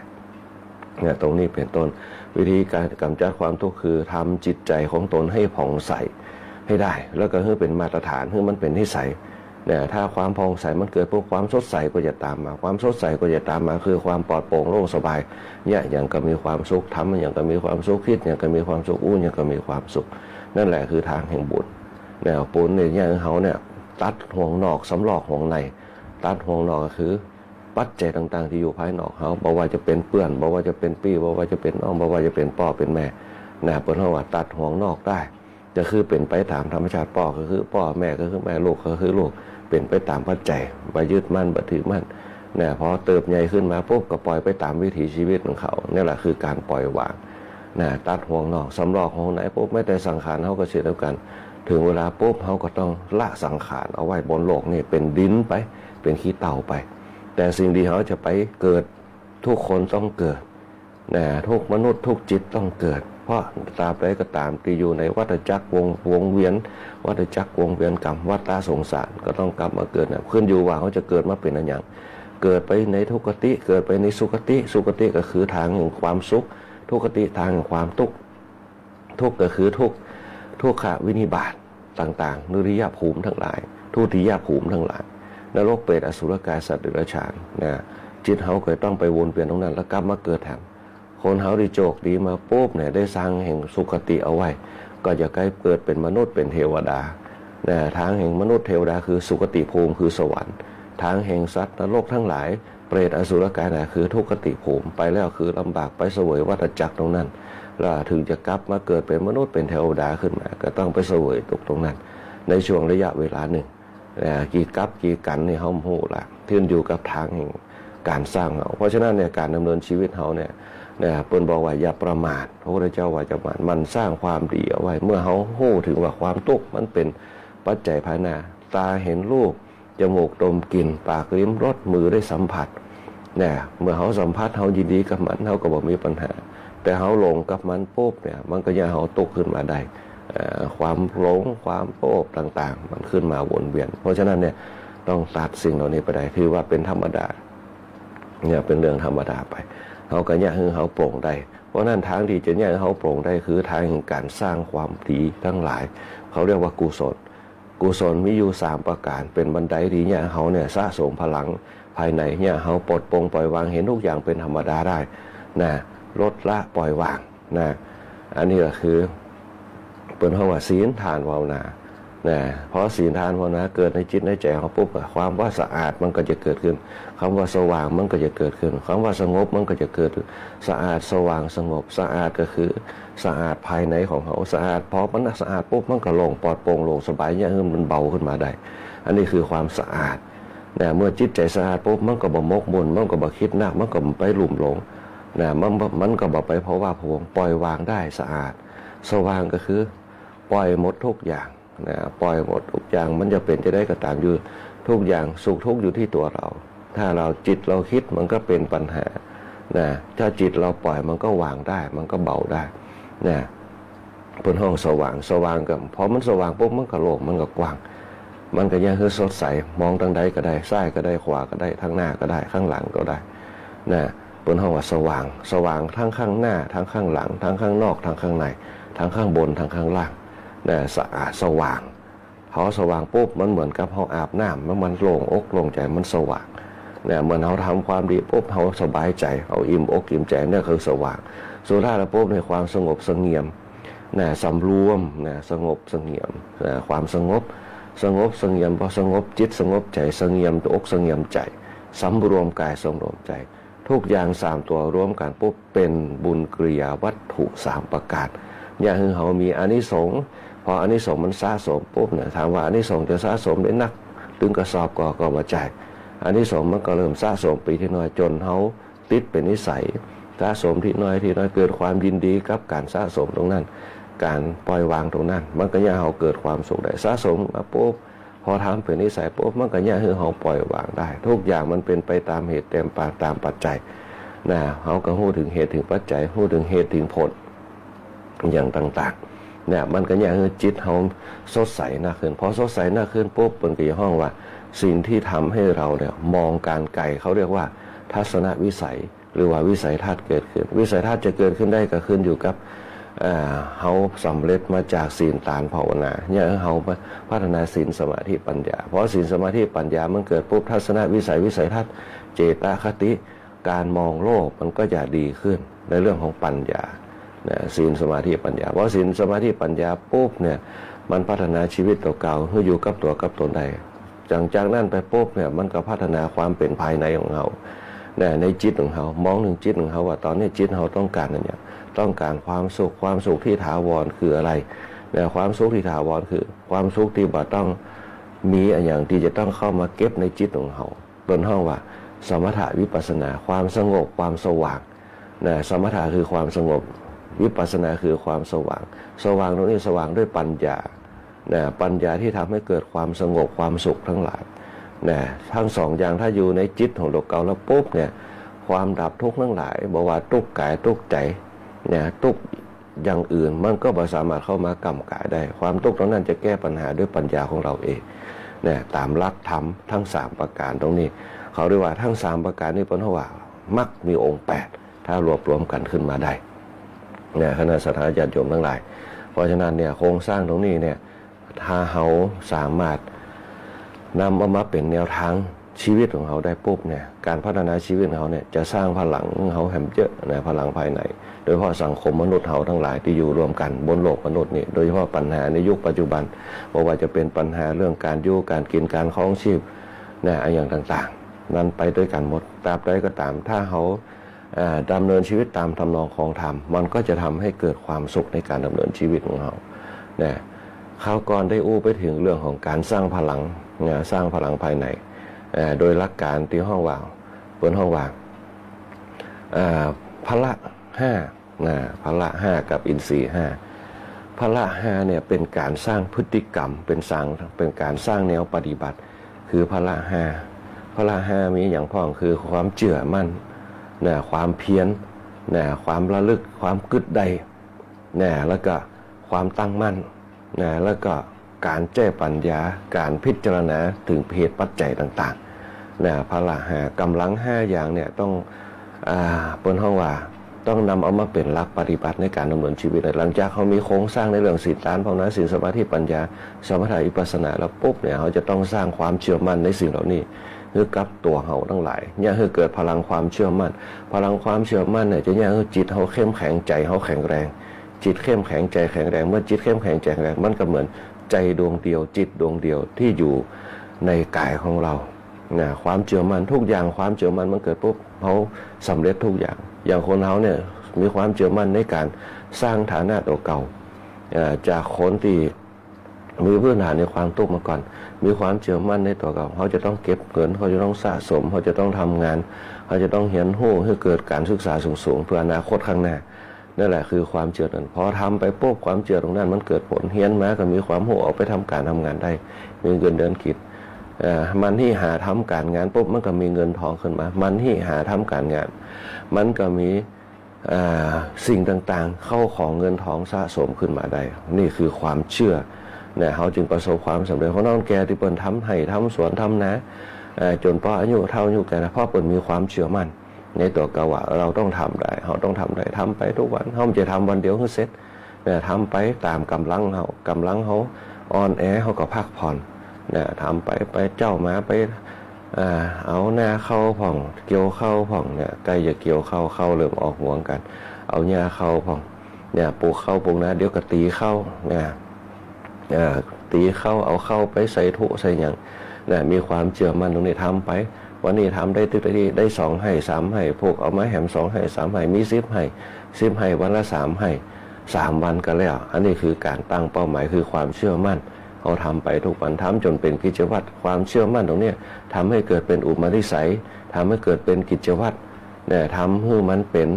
เนี่ย ตรงนี้เป๋นต้น วิธีก๋านกำจัดความตุ๊กข์คือทำจิตใจ๋ของตนหื้อผ่องใสหื้อได้ แล้วก็หื้อเป๋นมาตรฐาน หื้อมันเป๋นนิสัย เนี่ย ถ้าความผ่องใสมันเกิดปุ๊บ ความสดใสก็จะตามมา ความสดใสก็จะตามมา คือความปลอดโปร่งโล่งสบาย เยียะหยังก็มีความสุข ทำหยังก็มีความสุข ตึกหยังก็มีความสุข อู้หยังก็มีความสุข นั่นแหละคือตางแห่งบุญ เนี่ย บุญเนี่ย เยียะหื้อเฮาเนี่ย ตัดห่วงนอก สำรอกห่วงใน ตัดห่วงนอกก็คือ ปัจจัยต่างๆ ตี้อยู่ภายนอกเฮา บ่ว่าจะเป๋นเปื้อน บ่ว่าจะเป๋นปี้ บ่ว่าจะเป๋นน้อง บ่ว่าจะเป๋นป้อเป๋นแม่ นะ เปิ้นฮ้องว่าตัดห่วงนอกได้ ก็คือเป๋นไปต๋ามธรรมชาติ ป้อก็คือป้อ แม่ก็คือแม่ ลูกก็คือลูก เป๋นไปต๋ามปัจจัย บ่ยึดมั่น บ่ถือมั่น นะ พอเติบใหญ่ขึ้นมาปุ๊บ ก็ปล่อยไปต๋ามวิถีชีวิตของเขา นี่แหละคือก๋านปล่อยวาง นะ ตัดห่วงนอก สำรอกห่วงในปุ๊บ แม้แต่สังขารเฮาก็เช่นเดียวกั๋น เถิงเวลาปุ๊บ เฮาก็ต้องละสังขารเอาไว้บนโลกนี้ เป๋นดินไป เป๋นขี้เถ้าไป แต่สิ่งตี้เฮาจะไปเกิด ทุกคนต้องเกิด นะ ทุกมนุษย์ทุกจิตต้องเกิด เพราะตราบใดก็ต๋ามตี้อยู่ในวัฏจักรวง วงเวียน วัฏจักรวงเวียนกรรม วัฏฏะสงสาร ก็ต้องกลับมาเกิดนะ ขึ้นอยู่ว่าเฮาจะเกิดมาเป๋นอะหยัง เกิดไปในทุกคติ เกิดไปในสุคติ สุคติก็คือตางแห่งความสุข ทุกคติตางแห่งความตุ๊กข์ ทุกข์ก็คือทุกข์ ทุกขวินิบาตต่างๆ ทุติยภูมิตังหลาย ทุติยภูมิตังหลาย นรก เปรต อสุรกาย สัตว์เดรัจฉาน นะ จิตเฮาก็ต้องไปวนเวียนตรงนั้น แล้วกลับมาเกิดแถม คนเฮาตี้โจคดีมาปุ๊บเนี่ย ได้สร้างแห่งสุคติเอาไว้ ก็จะใค่เกิดเป๋นมนุษย์เป๋นเทวดา นะ ตางแห่งมนุษย์เทวดาคือสุคติภูมิคือสวรรค์ ตางแห่งสัตว์นรกตังหลาย เปรตอสุรกายน่ะคือทุคติภูมิ ไปแล้วคือลำบาก ไปเสวยวัฏจักรตรงนั้น แล้วเถิงจะกลับมาเกิดเป๋นมนุษย์เป๋นเทวดาขึ้นมา ก็ต้องไปเสวยตุ๊กข์ตรงนั้น ในช่วงระยะเวลานึ่ง นะ กี่กั๊บกี่กั๋นนี่เฮาบ่ฮู้ละ ขึ้นอยู่กับตางแห่งก๋านสร้างเฮา เพราะฉะนั้นเนี่ย ก๋านดำเนินชีวิตเฮาเนี่ย นะ เปิ้นบอกว่าอย่าประมาท พระพุทธเจ้าว่าอย่าประมาท หมั่นสร้างความดีเอาไว้ เมื่อเฮาฮู้เถิงว่าความตุ๊กข์มันเป๋นปัจจัยภายนอก ต๋าหันรูป จ๋มูกดมกลิ่น ปากลิ้มรส มือได้สัมผัส นะ เมื่อเฮาสัมผัส เฮายินดีกับมัน เฮาก็บ่มีปัญหา แต่เฮาหลงกับมันปุ๊บเนี่ย มันก็เยียะเฮาตุ๊กข์ขึ้นมาได้ เอ่อ ความหลง ความโลภต่างๆ มันขึ้นมาวนเวียน เพราะฉะนั้นเนี่ย ต้องตัดสิ่งเหล่านี้ไปได้ ถือว่าเป๋นธรรมดา เนี่ย เป๋นเรื่องธรรมดาไป เฮาก็เยียะหื้อเฮาปลงได้ เพราะฉะนั้นตางตี้จะเยียะหื้อเฮาปลงได้ คือตางแห่งก๋านสร้างความดีตังหลาย เขาเรียกว่ากุศล กุศลมีอยู่สามประก๋าน เป๋นบันไดตี้เยียะหื้อเฮาเนี่ยสะสมพลังภายใน เยียะหื้อเฮาปลดปลงปล่อยวาง หันทุกอย่างเป๋นธรรมดาได้ นะ ลดละปล่อยวาง นะ อันนี้ก็คือ เปิ้นฮ้องว่าศีล ทาน ภาวนา นะ พอศีล ทาน ภาวนาเกิดในจิตในใจ๋เฮาปุ๊บอะ ความว่าสะอาดมันก็จะเกิดขึ้น กำว่าสว่างมันก็จะเกิดขึ้น กำว่าสงบมันก็จะเกิดขึ้น สะอาด สว่าง สงบ สะอาดก็คือสะอาดภายในของเฮา สะอาด พอมันสะอาดปุ๊บ มันก็โล่งปลอดโปร่ง โล่งสบาย เยียะหื้อมันเบาขึ้นมาได้ อันนี้คือความสะอาด นะ เมื่อจิตใจ๋สะอาดปุ๊บ มันก็บ่หมกมุ่น มันก็บ่กึ๊ดนัก มันก็บ่ไปลุ่มหลง นะ มัน มันก็บ่ไปพะวาพะวง ปล่อยวางได้ สะอาด สว่างก็คือ ปล่อยหมดทุกอย่าง นะ ปล่อยหมดทุกอย่าง มันจะเป๋นจะใดก็ต๋าม อยู่ทุกอย่าง สุขทุกข์อยู่ที่ตั๋วเฮา ถ้าเฮาจิตเฮากึ๊ด มันก็เป๋นปัญหา นะ ถ้าจิตเฮาปล่อย มันก็วางได้ มันก็เบาได้ นะ เปิ้นฮ้องสว่าง สว่างก็ พอมันสว่างปุ๊บ มันก็โล่ง มันก็กว้าง มันก็เยียะหื้อสดใส มองตางใดก็ได้ ซ้ายก็ได้ ขวาก็ได้ ตางหน้าก็ได้ ข้างหลังก็ได้ นะ เปิ้นฮ้องว่าสว่าง สว่างตังข้างหน้า ตังข้างหลัง ตังข้างนอก ตังข้างใน ตังข้างบน ตังข้างล่าง นะ สะอาด สว่าง พอสว่างปุ๊บ มันเหมือนกับเฮาอาบน้ำ มัน มันโล่งอกโล่งใจ๋ มันสว่าง นะ เหมือนเฮาทำความดีปุ๊บ เฮาสบายใจ๋ เฮาอิ่มอกอิ่มใจ๋ เนี่ยคือสว่าง สุดท้ายแล้วปุ๊บ ในความสงบเสงี่ยม นะ สำรวม นะ สงบเสงี่ยม นะ ความสงบ สงบเสงี่ยม พอสงบจิตสงบใจ๋ เสงี่ยมอกเสงี่ยมใจ๋ สำรวมกายสำรวมใจ๋ ทุกอย่างสามตั๋วรวมกั๋นปุ๊บ เป๋นบุญกิริยาวัตถุสามประก๋าน เยียะหื้อเฮามีอานิสงส์ พออานิสงส์มันสะสมปุ๊บเนี่ย ถามว่าอานิสงส์จะสะสมได้นักตึงกระสอบก่อ ก็บ่ใจ้ อานิสงส์มันก็เริ่มสะสมไปทีน้อย จ๋นเฮาติดเป๋นนิสัย สะสมทีน้อยทีน้อย เกิดความยินดีกับก๋านสะสมตรงนั้น ก๋านปล่อยวางตรงนั้น มันก็เยียะหื้อเฮาเกิดความสุขได้ สะสมมาปุ๊บ พอทำเป๋นนิสัยปุ๊บ มันก็เยียะหื้อเฮาปล่อยวางได้ ทุกอย่างมันเป๋นไปต๋ามเหตุ ต๋ามปา ต๋ามปัจจัย นะ เฮาก็ฮู้เถิงเหตุเถิงปัจจัย ฮู้เถิงเหตุเถิงผล อย่างต่างๆ เนี่ย มันก็เยียะหื้อจิตเฮาสดใสนักขึ้น พอสดใสนักขึ้นปุ๊บ เปิ้นก็จะฮ้องว่าสิ่งที่ทำให้เราเนี่ยมองก๋านไก๋ เขาเรียกว่าทัศนวิสัย หรือว่าวิสัยทัศน์เกิดขึ้น วิสัยทัศน์จะเกิดขึ้นได้ก็ขึ้นอยู่กับ อ่า เฮาสำเร็จมาจากศีล ทาน ภาวนา เยียะหื้อเฮามาพัฒนาศีล สมาธิ ปัญญา พอศีล สมาธิ ปัญญามันเกิดปุ๊บ ทัศนวิสัย วิสัยทัศน์ เจตคติ ก๋านมองโลกมันก็จะดีขึ้นในเรื่องของปัญญา นะ ศีล สมาธิ ปัญญา พอศีล สมาธิ ปัญญาปุ๊บเนี่ย มันพัฒนาชีวิตตั๋วเก่าหื้ออยู่กับตั๋วกับต๋นได้ หลังจากนั้นไปปุ๊บเนี่ย มันก็พัฒนาความเป๋นภายในของเฮา นะ ในจิตของเฮา มองเถิงจิตของเฮาว่าต๋อนนี้จิตเฮาต้องก๋านอะหยัง ต้องก๋านความสุข ความสุขที่ถาวรคืออะไร นะ ความสุขที่ถาวรคือความสุขตี้บ่ต้องมีอะหยังตี้จะต้องเข้ามาเก็บในจิตของเฮา เปิ้นฮ้องว่าสมถะวิปัสสนา ความสงบ ความสว่าง นะ สมถะคือความสงบ วิปัสสนาคือความสว่าง สว่างตรงนี้สว่างด้วยปัญญา นะ ปัญญาที่ทำให้เกิดความสงบ ความสุขตังหลาย นะ ตังสองอย่างถ้าอยู่ในจิตของตั๋วเก่าแล้วปุ๊บเนี่ย ความดับทุกข์ตังหลาย บ่ว่าตุ๊กข์กายตุ๊กข์ใจ๋ นะ ตุ๊กข์อย่างอื่นมันก็บ่สามารถเข้ามาก้ำก๋ายได้ ความตุ๊กข์ตรงนั้นจะแก้ปัญหาด้วยปัญญาของเฮาเอง นะ ต๋ามหลักธรรมตังสามประก๋านตรงนี้ เขาเรียกว่าตังสามประก๋านนี้เปิ้นฮ้องว่ามรรคมีองค์แปด ถ้ารวบรวมกั๋นขึ้นมาได้ เนี่ย คณะศรัทธาญาติโยมตังหลาย เพราะฉะนั้นเนี่ย โครงสร้างตรงนี้เนี่ย ถ้าเฮาสามารถนำเอามาเป๋นแนวตาง ชีวิตของเฮาได้ปุ๊บเนี่ย ก๋านพัฒนาชีวิตของเฮาเนี่ยจะสร้างพลังหื้อเฮาแหมเยอะนะ พลังภายใน โดยเฉพาะสังคมมนุษย์เฮาตังหลายตี้อยู่ร่วมกั๋นบนโลกมนุษย์นี่ โดยเฉพาะปัญหาในยุคปัจจุบัน บ่ว่าจะเป๋นปัญหาเรื่องก๋านอยู่ ก๋านกิ๋น ก๋านครองชีพนะ อะหยังต่างๆ มันไปตวยกั๋นหมด ตราบใดก็ต๋าม ถ้าเฮา อ่า ดำเนินชีวิตต๋ามทำนองของธรรม มันก็จะทำให้เกิดความสุขในก๋านดำเนินชีวิตของเฮานะ คราวก่อนได้อู้ไปเถิงเรื่องของก๋านสร้างพลังนะ สร้างพลังภายใน อ่า โดยหลักก๋านตี้ฮ้องว่า เปิ้นฮ้องว่า อ่า พละห้านะ พละห้ากับอินทรีย์ห้า พละห้าเนี่ยเป๋นก๋านสร้างพฤติกรรม เป๋นสร้าง เป๋นก๋านสร้างแนวปฏิบัติ คือพละห้า พละห้ามีอะหยังพ่อง คือความเจื้อมั่นนะ ความเพียรนะ ความระลึก ความกึ๊ดได้นะ แล้วก็ความตั้งมั่นนะ แล้วก็ก๋านใจ๊ปัญญา ก๋านพิจารณาเถิงเหตุปัจจัยต่างๆ นะ พละห้า ก๋ำลังห้าอย่างเนี่ยต้อง อ่า เปิ้นฮ้องว่า ต้องนำเอามาเป๋นหลักปฏิบัติในก๋านดำเนินชีวิต หลังจากเฮามีโครงสร้างในเรื่องศีล ตาน ภาวนา ศีล สมาธิ ปัญญา สมถะ วิปัสสนาแล้วปุ๊บเนี่ย เฮาจะต้องสร้างความเจื้อมั่นในสิ่งเหล่านี้หื้อกับตั๋วเฮาตังหลาย เยียะหื้อเกิดพลังความเจื้อมั่น พลังความเจื้อมั่นเนี่ยจะเยียะหื้อจิตเฮาเข้มแข็ง ใจ๋เฮาแข็งแรง จิตเข้มแข็ง ใจ๋แข็งแรง เมื่อจิตเข้มแข็ง ใจ๋แข็งแรง มันก็เหมือนใจ๋ดวงเดียว จิตดวงเดียวตี้อยู่ในก๋ายของเฮา นะ ความเจื้อมั่น ทุกอย่างความเจื้อมั่นมันเกิดปุ๊บ เฮาสำเร็จทุกอย่าง อย่างคนเฮาเนี่ยมีความเจื้อมั่นในก๋านสร้างฐานะตั๋วเก่า เอ่อ จากคนตี้มีพื้นฐานในความตุ๊กข์มาก่อน มีความเจื้อมั่นในตั๋วเก่า เฮาจะต้องเก็บเงิน เฮาจะต้องสะสม เฮาจะต้องทำงาน เฮาจะต้องเฮียนฮู้หื้อเกิดก๋านศึกษาสูงๆ เปื้ออนาคตข้างหน้า นั่นแหละคือความเจื้อนั้น พอทำไปปุ๊บ ความเจื้อตรงนั้นมันเกิดผล เฮียนมาก็มีความฮู้ ออกไปทำก๋านทำงานได้ มีเงินเดือนกิ๋น เอ่อ มันฮี้หาทำก๋านงานปุ๊บ มันก็มีเงินทองขึ้นมา มันฮี้หาทำก๋านงาน มันก็มี เอ่อ สิ่งต่างๆ เข้าของเงินทองสะสมขึ้นมาได้ นี่คือความเจื้อนะ เฮาจึงประสบความสำเร็จ เพราะน้องแก่ตี้เปิ้นทำไฮ่ทำสวนทำนา เอ่อ จ๋นปออายุเฒ่าอายุแก่นะ เพราะเปิ้นมีความเจื้อมั่น ในตั๋วเก่าว่า เฮาต้องทำได้ เฮาต้องทำได้ ทำไปทุกวัน เฮาบ่ใจ้ทำวันเดียวหื้อเสร็จ เนี่ย ทำไปต๋ามก๋ำลังเฮา ก๋ำลังเฮาอ่อนแอ เฮาก็พักผ่อน เนี่ย ทำไป ไปเจ๊ามา ไป อ่า เอานาข้าวพ่อง เกี่ยวข้าวพ่อง เนี่ย ใก้จะเกี่ยวข้าว ข้าวเริ่มออกหวงกั๋น เอาหญ้าข้าวพ่อง เนี่ย ปลูกข้าวปลูกนา เดี๋ยวก็ตี๋ข้าว เนี่ย อ่า ตี๋ข้าว เอาข้าวไปใส่ถุใส่หยัง นะ มีความเจื้อมั่นตรงนี้ ทำไป วันนี้ทำได้ตึกได้ตี้ ได้สองไฮ่สามไฮ่ พวกเอามาแหมสองไฮ่สามไฮ่ มีสิบไฮ่ สิบไฮ่ วันละสามไฮ่ สามวันก็แล้ว อันนี้คือก๋านตั้งเป้าหมาย คือความเจื้อมั่น เฮาทำไปทุกวัน ทำจ๋นเป๋นกิจวัตร ความเจื้อมั่นตรงเนี้ย ทำหื้อเกิดเป๋นอุปนิสัย ทำหื้อเกิดเป๋นกิจวัตร เนี่ย ทำหื้อมันเป๋น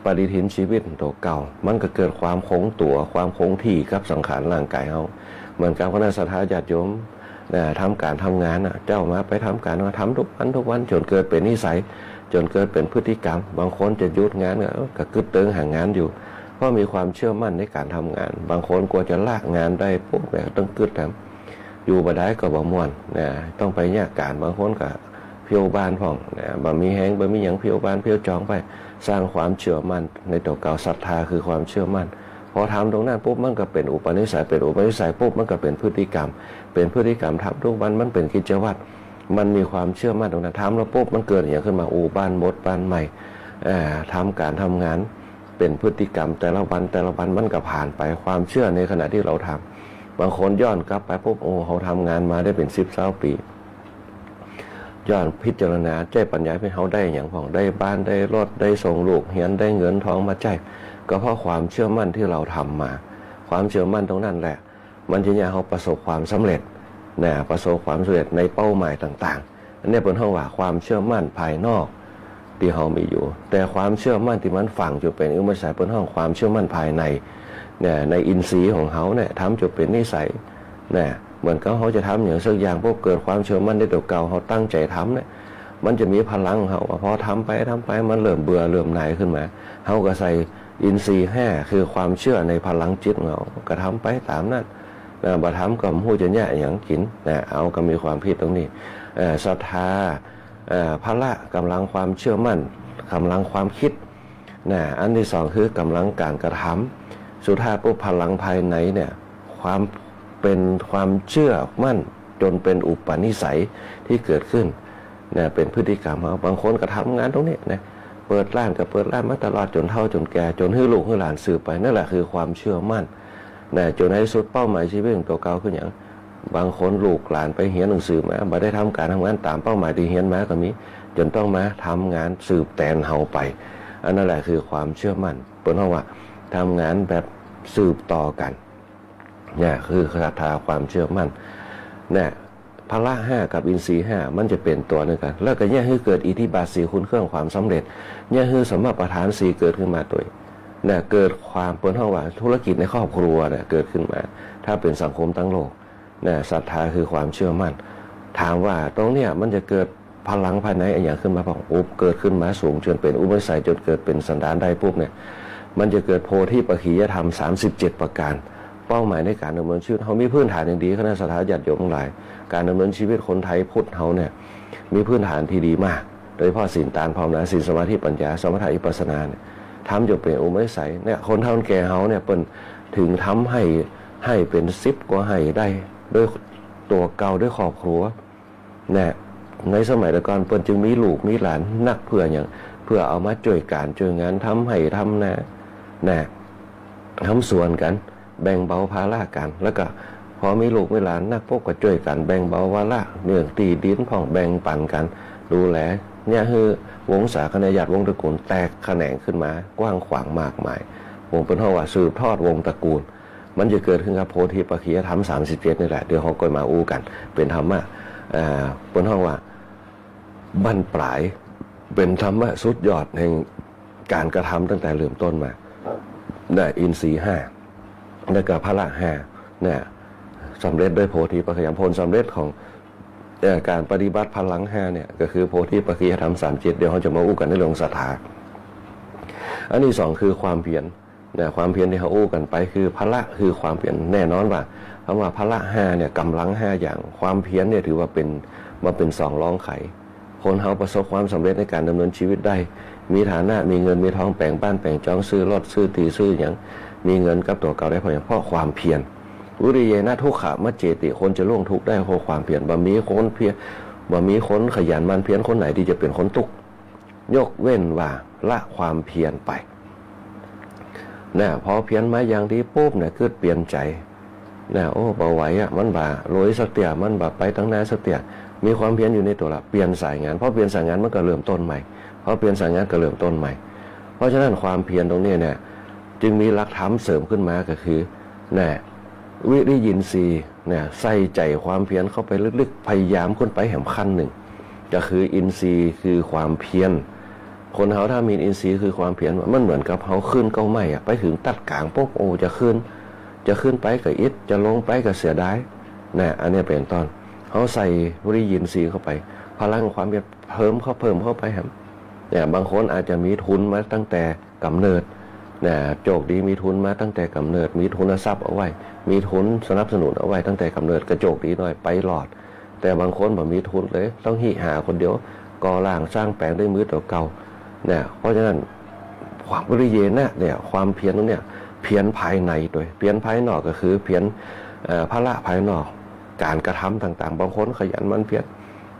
ปฏิทินชีวิตตั๋วเก่า มันก็เกิดความคงตั๋ว ความคงที่กับสังขารร่างก๋ายเฮา เหมือนกับคณะศรัทธาญาติโยม นะ ทำก๋านทำงานน่ะ เจ๊ามาไปทำก๋าน มาทำทุกวันทุกวัน จ๋นเกิดเป๋นนิสัย จ๋นเกิดเป๋นพฤติกรรม บางคนจะหยุดงานก็ เออ ก็กึ๊ดเติงหางานอยู่ เพราะมีความเจื้อมั่นในก๋านทำงาน บางคนกว่าจะละงานได้ปุ๊บเนี่ย ต้องกึ๊ดทำ อยู่บ่ได้ก็บ่ม่วน นะ ต้องไปเยียะก๋าน บางคนก็เผี้ยวบ้านพ่อง นะ บ่มีแฮง บ่มีหยัง เผี้ยวบ้าน เผี้ยวจองไป สร้างความเจื้อมั่นในตั๋วเก่า ศรัทธาคือความเจื้อมั่น พอทำตรงนั้นปุ๊บ มันก็เป๋นอุปนิสัย เป๋นอุปนิสัยปุ๊บ มันก็เป๋นพฤติกรรม เป๋นพฤติกรรม ทำทุกวัน มันเป๋นกิจวัตร มันมีความเจื้อมั่นตรงนั้น ทำแล้วปุ๊บ มันเกิดอะหยังขึ้นมา อู้ บ้านหมด บ้านใหม่ เอ่อ ทำก๋านทำงาน เป๋นพฤติกรรม แต่ละวัน แต่ละวัน มันก็ผ่านไป ความเจื้อในขณะตี้เฮาทำ บางคนย้อนกลับไปปุ๊บ โอ้ เฮาทำงานมาได้เป๋นสิบซาวปี ย้อนพิจารณา ใจ๊ปัญญา เฮาได้อะหยังพ่อง ได้บ้าน ได้รถ ได้ส่งลูกเฮียน ได้เงินทองมาใจ๊ ก็เพราะความเจื้อมั่นตี้เฮาทำมา ความเจื้อมั่นตรงนั้นแหละ มันจะเยียะหื้อเฮาประสบความสำเร็จ นะ ประสบความสำเร็จในเป้าหมายต่างๆ อันนี้เปิ้นฮ้องว่าความเจื้อมั่นภายนอกตี้เฮามีอยู่ แต่ความเจื้อมั่นตี้มันฝังจ๋นเป๋นอุปนิสัย เปิ้นฮ้องความเจื้อมั่นภายใน เนี่ย ในอินทรีย์ของเฮาเนี่ย ทำจ๋นเป๋นนิสัย นะ เหมือนกับเฮาจะทำอะหยังสักอย่างปุ๊บ เกิดความเจื้อมั่นในตั๋วเก่า เฮาตั้งใจ๋ทำเนี่ย มันจะมีพลังเฮา พอทำไป ทำไป มันเริ่มเบื่อ เริ่มหน่ายขึ้นมา เฮาก็ใส่อินทรีย์ห้า คือความเจื้อในพลังจิตของเฮา ก็ทำไปต๋ามนั้น นะ บ่ทำก็บ่ฮู้จะเยียะอะหยังกิ๋น นะ เอา ก็มีความผิดตรงนี้ เอ่อ ศรัทธา เอ่อ พละ ก๋ำลังความเจื้อมั่น ก๋ำลังความกึ๊ด นะ อันตี้สองคือก๋ำลังก๋านกระทำ สุดท้ายปุ๊บ พลังภายในเนี่ย ความเป๋นความเจื้อมั่นจ๋นเป๋นอุปนิสัยตี้เกิดขึ้น นะ เป๋นพฤติกรรมเฮา บางคนก็ทำงานตรงนี้นะ เปิดร้านก็เปิดร้านมาตลอด จ๋นเฒ่าจ๋นแก่ จ๋นหื้อลูกหื้อหลานสืบไป นั่นแหละคือความเชื่อมั่นนะ จ๋นในสุดเป้าหมายชีวิตของตั๋วเก่าคือหยัง บางคนลูกหลานไปเฮียนหนังสือมา บ่ได้ทำก๋านทำงานต๋ามเป้าหมายตี้เฮียนมาก็มี จ๋นต้องมาทำงานสืบแตนเฮาไป อันนั้นแหละคือความเชื่อมั่น เปิ้นฮ้องว่าทำงานแบบสืบต่อกั๋น เนี่ยคือศรัทธาความเชื่อมั่น เนี่ย พละห้ากับอินทรีย์ห้ามันจะเป๋นตั๋วเดียวกั๋น แล้วก็เยียะหื้อเกิดอิทธิบาทสี่ คุณเครื่องความสำเร็จ เยียะหื้อสัมมาประธานสี่เกิดขึ้นมาตวย เนี่ย เกิดความ เปิ้นฮ้องว่าธุรกิจในครอบครัวเนี่ยเกิดขึ้นมา ถ้าเป๋นสังคมตังโลก เนี่ย ศรัทธาคือความเชื่อมั่น ถามว่าตรงเนี้ยมันจะเกิดพลังภายในอะหยังขึ้นมาพ่อง ปุ๊บ เกิดขึ้นมาสูงจ๋นเป๋นอุปนิสัย จ๋นเกิดเป๋นสันดานได้ปุ๊บเนี่ย มันจะเกิดโพธิปักขิยธรรม สามสิบเจ็ด ประก๋าน เป้าหมายในก๋านดำเนินชีวิต เฮามีพื้นฐานอย่างดี คณะศรัทธาญาติโยมตังหลาย ก๋านดำเนินชีวิตคนไทยพุทธเฮาเนี่ย มีพื้นฐานตี้ดีมาก โดยเฉพาะศีล ตาน ภาวนา ศีล สมาธิ ปัญญา สมถะ วิปัสสนาเนี่ย ทำจ๋นเป๋นอุปนิสัย เนี่ย คนเฒ่าคนแก่เฮาเนี่ย เปิ้นถึงทำไฮ่ ไฮ่เป๋นสิบกว่าไฮ่ได้ โดยตั๋วเก่า โดยครอบครัว นะ ในสมัยแต่ก่อนเปิ้นจึงมีลูกมีหลานนัก เปื้อหยัง เปื้อเอามาจ้วยก๋านจ้วยงาน ทำไฮ่ทำนา นะ ทำสวนกั๋น แบ่งเบาภาระกั๋น แล้วก็พอมีลูกมีหลานนักปุ๊บก็จ้วยกั๋นแบ่งเบาภาระ เรื่องตี้ดินพ่องแบ่งปั๋นกั๋น ดูแล เนี่ยหื้อวงศาคณาญาติวงศ์ตระกูลแตกแขนงขึ้นมากว้างขวางมากมาย วง เปิ้นฮ้องว่าสืบทอดวงศ์ตระกูล มันจะเกิดขึ้นกับโพธิปักขิยธรรม สามสิบเจ็ด นี่แหละ เดี๋ยวเฮาก็มาอู้กั๋น เป๋นธรรมะ อ่า เปิ้นฮ้องว่าบั้นปลาย เป๋นธรรมะสุดยอดแห่งก๋านกระทำตั้งแต่เริ่มต้นมา นะ อินทรีย์ห้า แล้วก็พละห้า นะ สำเร็จด้วยโพธิปักขิยธรรม ผลสำเร็จของ เอ่อ ก๋านปฏิบัติพลังห้าเนี่ย ก็คือโพธิปักขิยธรรม สามสิบเจ็ด เดี๋ยวเฮาจะมาอู้กั๋นในเรื่องศรัทธา อันตี้สองคือความเพียร นะ ความเพียรตี้เฮาอู้กั๋นไปคือพละ คือความเพียร แน่นอนว่าคำว่าพละห้าเนี่ย ก๋ำลังห้าอย่าง ความเพียรเนี่ยถือว่าเป๋น มาเป๋นสองรองใคร คนเฮาประสบความสำเร็จในก๋านดำเนินชีวิตได้ มีฐานะ มีเงิน มีทอง แป๋งบ้าน แป๋งจอง ซื้อรถ ซื้อตี้ ซื้อหยัง มีเงินกับตั๋วเก่าได้เพราะหยัง เพราะความเพียร วิริเยนะทุกขมัจเจติ คนจะล่วงทุกข์ได้เพราะความเพียร บ่มีคนเพียร บ่มีคนขยันหมั่นเพียรคนไหนตี้จะเป๋นคนตุ๊กข์ ยกเว้นว่าละความเพียรไป นะ พอเพียรมาอย่างดีปุ๊บเนี่ย กึ๊ดเปลี่ยนใจ๋ นะ โอ้ บ่ไหวอะ มันบ่าลุยสักเตื้อ มันบ่าไปตังหน้าสักเตื้อ มีความเพียรอยู่ในตั๋วละ เปลี่ยนสายงาน พอเปลี่ยนสายงานมันก็เริ่มต้นใหม่ พอเปลี่ยนสายงานก็เริ่มต้นใหม่ เพราะฉะนั้นความเพียรตรงนี้เนี่ย จึงมีหลักธรรมเสริมขึ้นมาก็คือ นะ วิริยินทรีย์ นะ ใส่ใจ๋ความเพียรเข้าไปลึกๆ พยายามขึ้นไปแหมขั้นนึ่ง ก็คืออินทรีย์คือความเพียร คนเฮาถ้ามีอินทรีย์คือความเพียร มันเหมือนกับเฮาขึ้นเก๊าไม้อะ ไปเถิงตั๊ดก๋างปุ๊บ โอ้ จะขึ้น จะขึ้นไปก็อิด จะลงไปก็เสียดาย นะ อันนี้เป๋นต้น เฮาใส่วิริยินทรีย์เข้าไป พลังความเพียรเพิ่มเข้า เพิ่มเข้าไปแหม เนี่ย บางคนอาจจะมีทุนมาตั้งแต่ก๋ำเนิด นะ โจคดีมีทุนมาตั้งแต่ก๋ำเนิด มีทุนทรัพย์เอาไว้ มีทุนสนับสนุนเอาไว้ตั้งแต่ก๋ำเนิด ก็โจคดีหน่อย ไปรอด แต่บางคนบ่มีทุนเลย ต้องหิหาคนเดียว ก่อร่างสร้างแป๋งด้วยมือตั๋วเก่า นะ เพราะฉะนั้นความวิริเยนะเนี่ย ความเพียรตรงเนี่ย เพียรภายในตวย เพียรภายนอกก็คือเพียร เอ่อ พละภายนอก ก๋านกระทำต่างๆ บางคนขยันหมั่นเพียร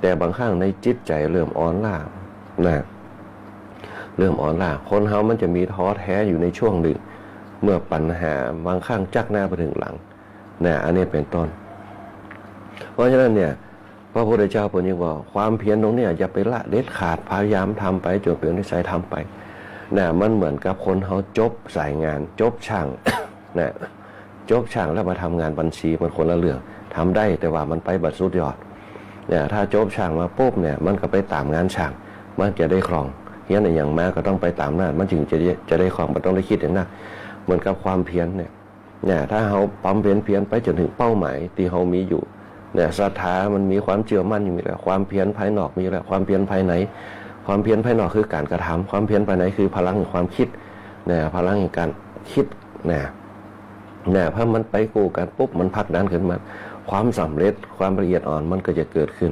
แต่บางครั้งในจิตใจ๋เริ่มอ่อนล้า นะ เริ่มอ่อนล้า คนเฮามันจะมีท้อแท้อยู่ในช่วงนึ่ง เมื่อปัญหาบางครั้งจักหน้าไปเถิงหลัง นะ อันนี้เป๋นต้น เพราะฉะนั้นเนี่ย พระพุทธเจ้าเปิ้นยังบอก ความเพียรตรงเนี้ยอย่าไปละเด็ดขาด พยายามทำไปจ๋นเป๋นนิสัยทำไป นะ มันเหมือนกับคนเฮาจบสายงาน จบช่าง นะ จบช่างแล้วมาทำงานบัญชี มันคนละเรื่อง ทำได้ แต่ว่ามันไปบ่สุดยอด เนี่ย ถ้าจบช่างมาปุ๊บเนี่ย มันก็ไปต๋ามงานช่าง มันจะได้คล่อง เฮียนอะหยังมาก็ต้องไปต๋ามนั้น มันจึงจะ จะได้คล่อง บ่ต้องได้กึ๊ดอย่างนัก เหมือนกับความเพียรเนี่ย เนี่ย ถ้าเฮาบำเพ็ญเพียรไปจ๋นเถิงเป้าหมายตี้เฮามีอยู่ เนี่ย ศรัทธามันมี ความเจื้อมั่นอยู่แล้ว ความเพียรภายนอกมีแล้ว ความเพียรภายใน ความเพียรภายนอกคือก๋านกระทำ ความเพียรภายในคือพลังแห่งความกึ๊ด เนี่ย พลังแห่งก๋านกึ๊ด เนี่ย เนี่ย พอมันไปกู้กั๋นปุ๊บ มันผลักดันขึ้นมา ความสำเร็จ ความละเอียดอ่อนมันก็จะเกิดขึ้น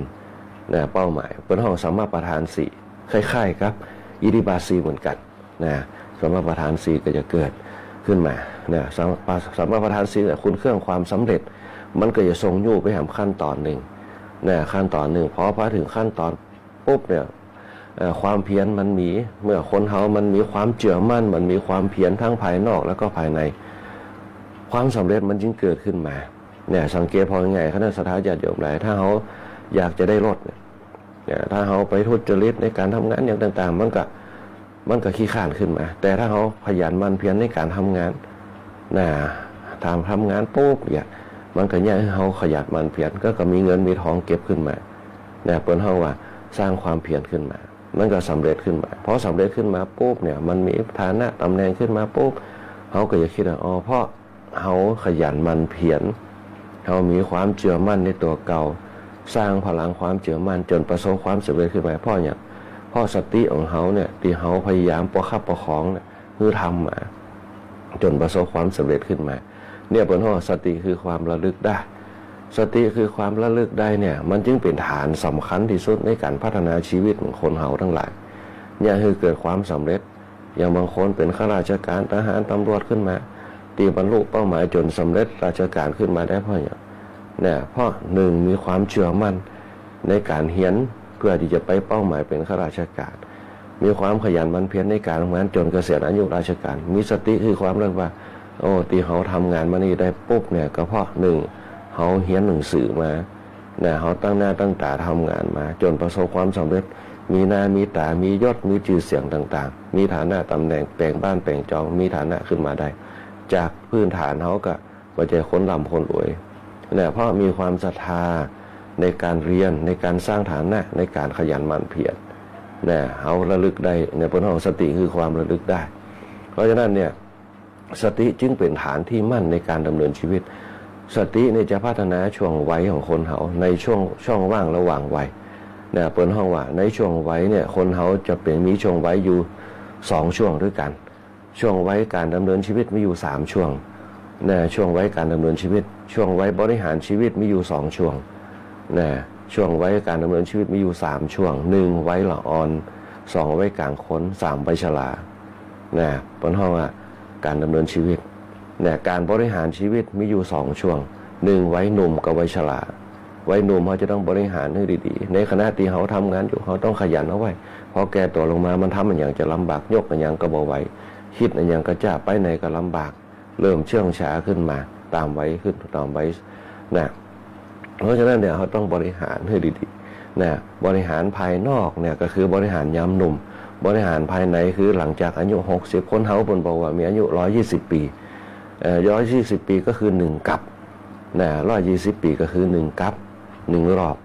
เนี่ย เป้าหมาย เปิ้นฮ้องสัมมาประธานสี่ คล้ายๆ กับอิทธิบาทสี่เหมือนกั๋น นะ สัมมาประธานสี่ก็จะเกิดขึ้นมา นะ สัมมา สัมมาประธานสี่เนี่ย คุณเครื่องความสำเร็จ มันก็จะส่งยู้ไปแหมขั้นต๋อนนึ่ง นะ ขั้นต๋อนนึ่ง พอ พอเถิงขั้นต๋อน ปุ๊บเนี่ย เอ่อ ความเพียรมันมี เมื่อคนเฮามันมีความเจื้อมั่น มันมีความเพียรทั้งภายนอกแล้วก็ภายใน ความสำเร็จมันจึงเกิดขึ้นมา เนี่ย สังเกตผ่อง่ายๆ คณะศรัทธาญาติโยมหลาย ถ้าเฮาอยากจะได้รถเนี่ย เนี่ย ถ้าเฮาไปทุจริตในก๋านทำงานอย่างต่างๆ มันก็ มันก็ขี้คร้านขึ้นมา แต่ถ้าเฮาขยันหมั่นเพียรในก๋านทำงาน นะ ทำ ทำงานปุ๊บเนี่ย มันก็เยียะหื้อเฮาขยันหมั่นเพียร ก็ ก็มีเงินมีทองเก็บขึ้นมา นะ เปิ้นฮ้องว่าสร้างความเพียรขึ้นมา มันก็สำเร็จขึ้นมา พอสำเร็จขึ้นมาปุ๊บเนี่ย มันมีฐานะต๋ำแหน่งขึ้นมาปุ๊บ เฮาก็จะกึ๊ดว่า อ๋อ เพราะเฮาขยันหมั่นเพียร เฮามีความเจื้อมั่นในตั๋วเก่า สร้างพลังความเจื้อมั่นจ๋นประสบความสำเร็จขึ้นมา เพราะหยัง เพราะสติของเฮาเนี่ย ตี้เฮาพยายามประคับประคองเนี่ย หื้อทำมา จ๋นประสบความสำเร็จขึ้นมา เนี่ย เปิ้นฮ้องว่าสติคือความระลึกได้ สติคือความระลึกได้เนี่ย มันจึงเป๋นฐานสำคัญตี้สุดในก๋านพัฒนาชีวิตของคนเฮาตังหลาย เยียะหื้อเกิดความสำเร็จ อย่างบางคนเป๋นข้าราชก๋าน ทหาร ตำรวจขึ้นมา ตี้บรรลุเป้าหมายจ๋นสำเร็จราชก๋านขึ้นมาได้ เพราะหยัง เนี่ย เพราะหนึ่ง มีความเจื้อมั่นในก๋านเฮียน เปื้อตี้จะไปเป้าหมายเป๋นข้าราชก๋าน มีความขยันหมั่นเพียรในก๋านทำงานจ๋นเกษียณอายุราชก๋าน มีสติคือความระลึกว่า โอ้ ตี้เฮาทำงานมานี่ได้ปุ๊บเนี่ย ก็เพราะหนึ่ง เฮาเฮียนหนังสือมา นะ เฮาตั้งหน้าตั้งต๋าทำงานมา จ๋นประสบความสำเร็จ มีหน้ามีต๋า มียศ มีจื้อเสียงต่างๆ มีฐานะต๋ำแหน่ง แป๋งบ้านแป๋งจอง มีฐานะขึ้นมาได้ จากพื้นฐานเฮาก็บ่ใจ้คนร่ำคนรวย นะ เพราะมีความศรัทธาในก๋านเฮียน ในก๋านสร้างฐานะ ในก๋านขยันหมั่นเพียร นะ เฮาระลึกได้ เนี่ย เปิ้นฮ้องสติคือความระลึกได้ เพราะฉะนั้นเนี่ย สติจึงเป๋นฐานตี้มั่นในก๋านดำเนินชีวิต สติเนี่ยจะพัฒนาช่วงวัยของคนเฮาในช่วง ช่องว่างระหว่างวัย นะ เปิ้นฮ้องว่าในช่วงวัยเนี่ย คนเฮาจะเป๋น มีช่วงวัยอยู่สองช่วงด้วยกั๋น ช่วงวัยก๋านดำเนินชีวิตมีอยู่สามช่วง นะ ช่วงวัยก๋านดำเนินชีวิต ช่วงวัยบริหารชีวิตมีอยู่สองช่วง นะ ช่วงวัยก๋านดำเนินชีวิตมีอยู่สามช่วง หนึ่ง วัยละอ่อน สอง วัยก๋างคน สาม วัยชรา นะ เปิ้นฮ้องว่าก๋านดำเนินชีวิต นะ ก๋านบริหารชีวิตมีอยู่สองช่วง หนึ่ง วัยหนุ่มกับวัยชรา วัยหนุ่มเฮาจะต้องบริหารหื้อดีๆ ในขณะตี้เฮาทำงานอยู่ เฮาต้องขยันเอาไว้ พอแก่ตั๋วลงมา มันทำอะหยังจะลำบาก ยกอะหยังก็บ่ไหว กึ๊ดอะหยังก็จ๊า ไปไหนก็ลำบาก เริ่มเชื่องช้าขึ้นมา ต๋ามวัยขึ้น ต๋ามวัย นะ เพราะฉะนั้นเนี่ย เฮาต้องบริหารหื้อดีๆ นะ บริหารภายนอกเนี่ย ก็คือบริหารยามหนุ่ม บริหารภายในคือหลังจากอายุหกสิบ คนเฮาเปิ้นบอกว่ามีอายุร้อยยี่สิบปี๋ เอ่อ ร้อยยี่สิบปี๋ก็คือหนึ่งกัป นะ ร้อยยี่สิบปี๋ก็คือหนึ่งกัป หนึ่งรอบ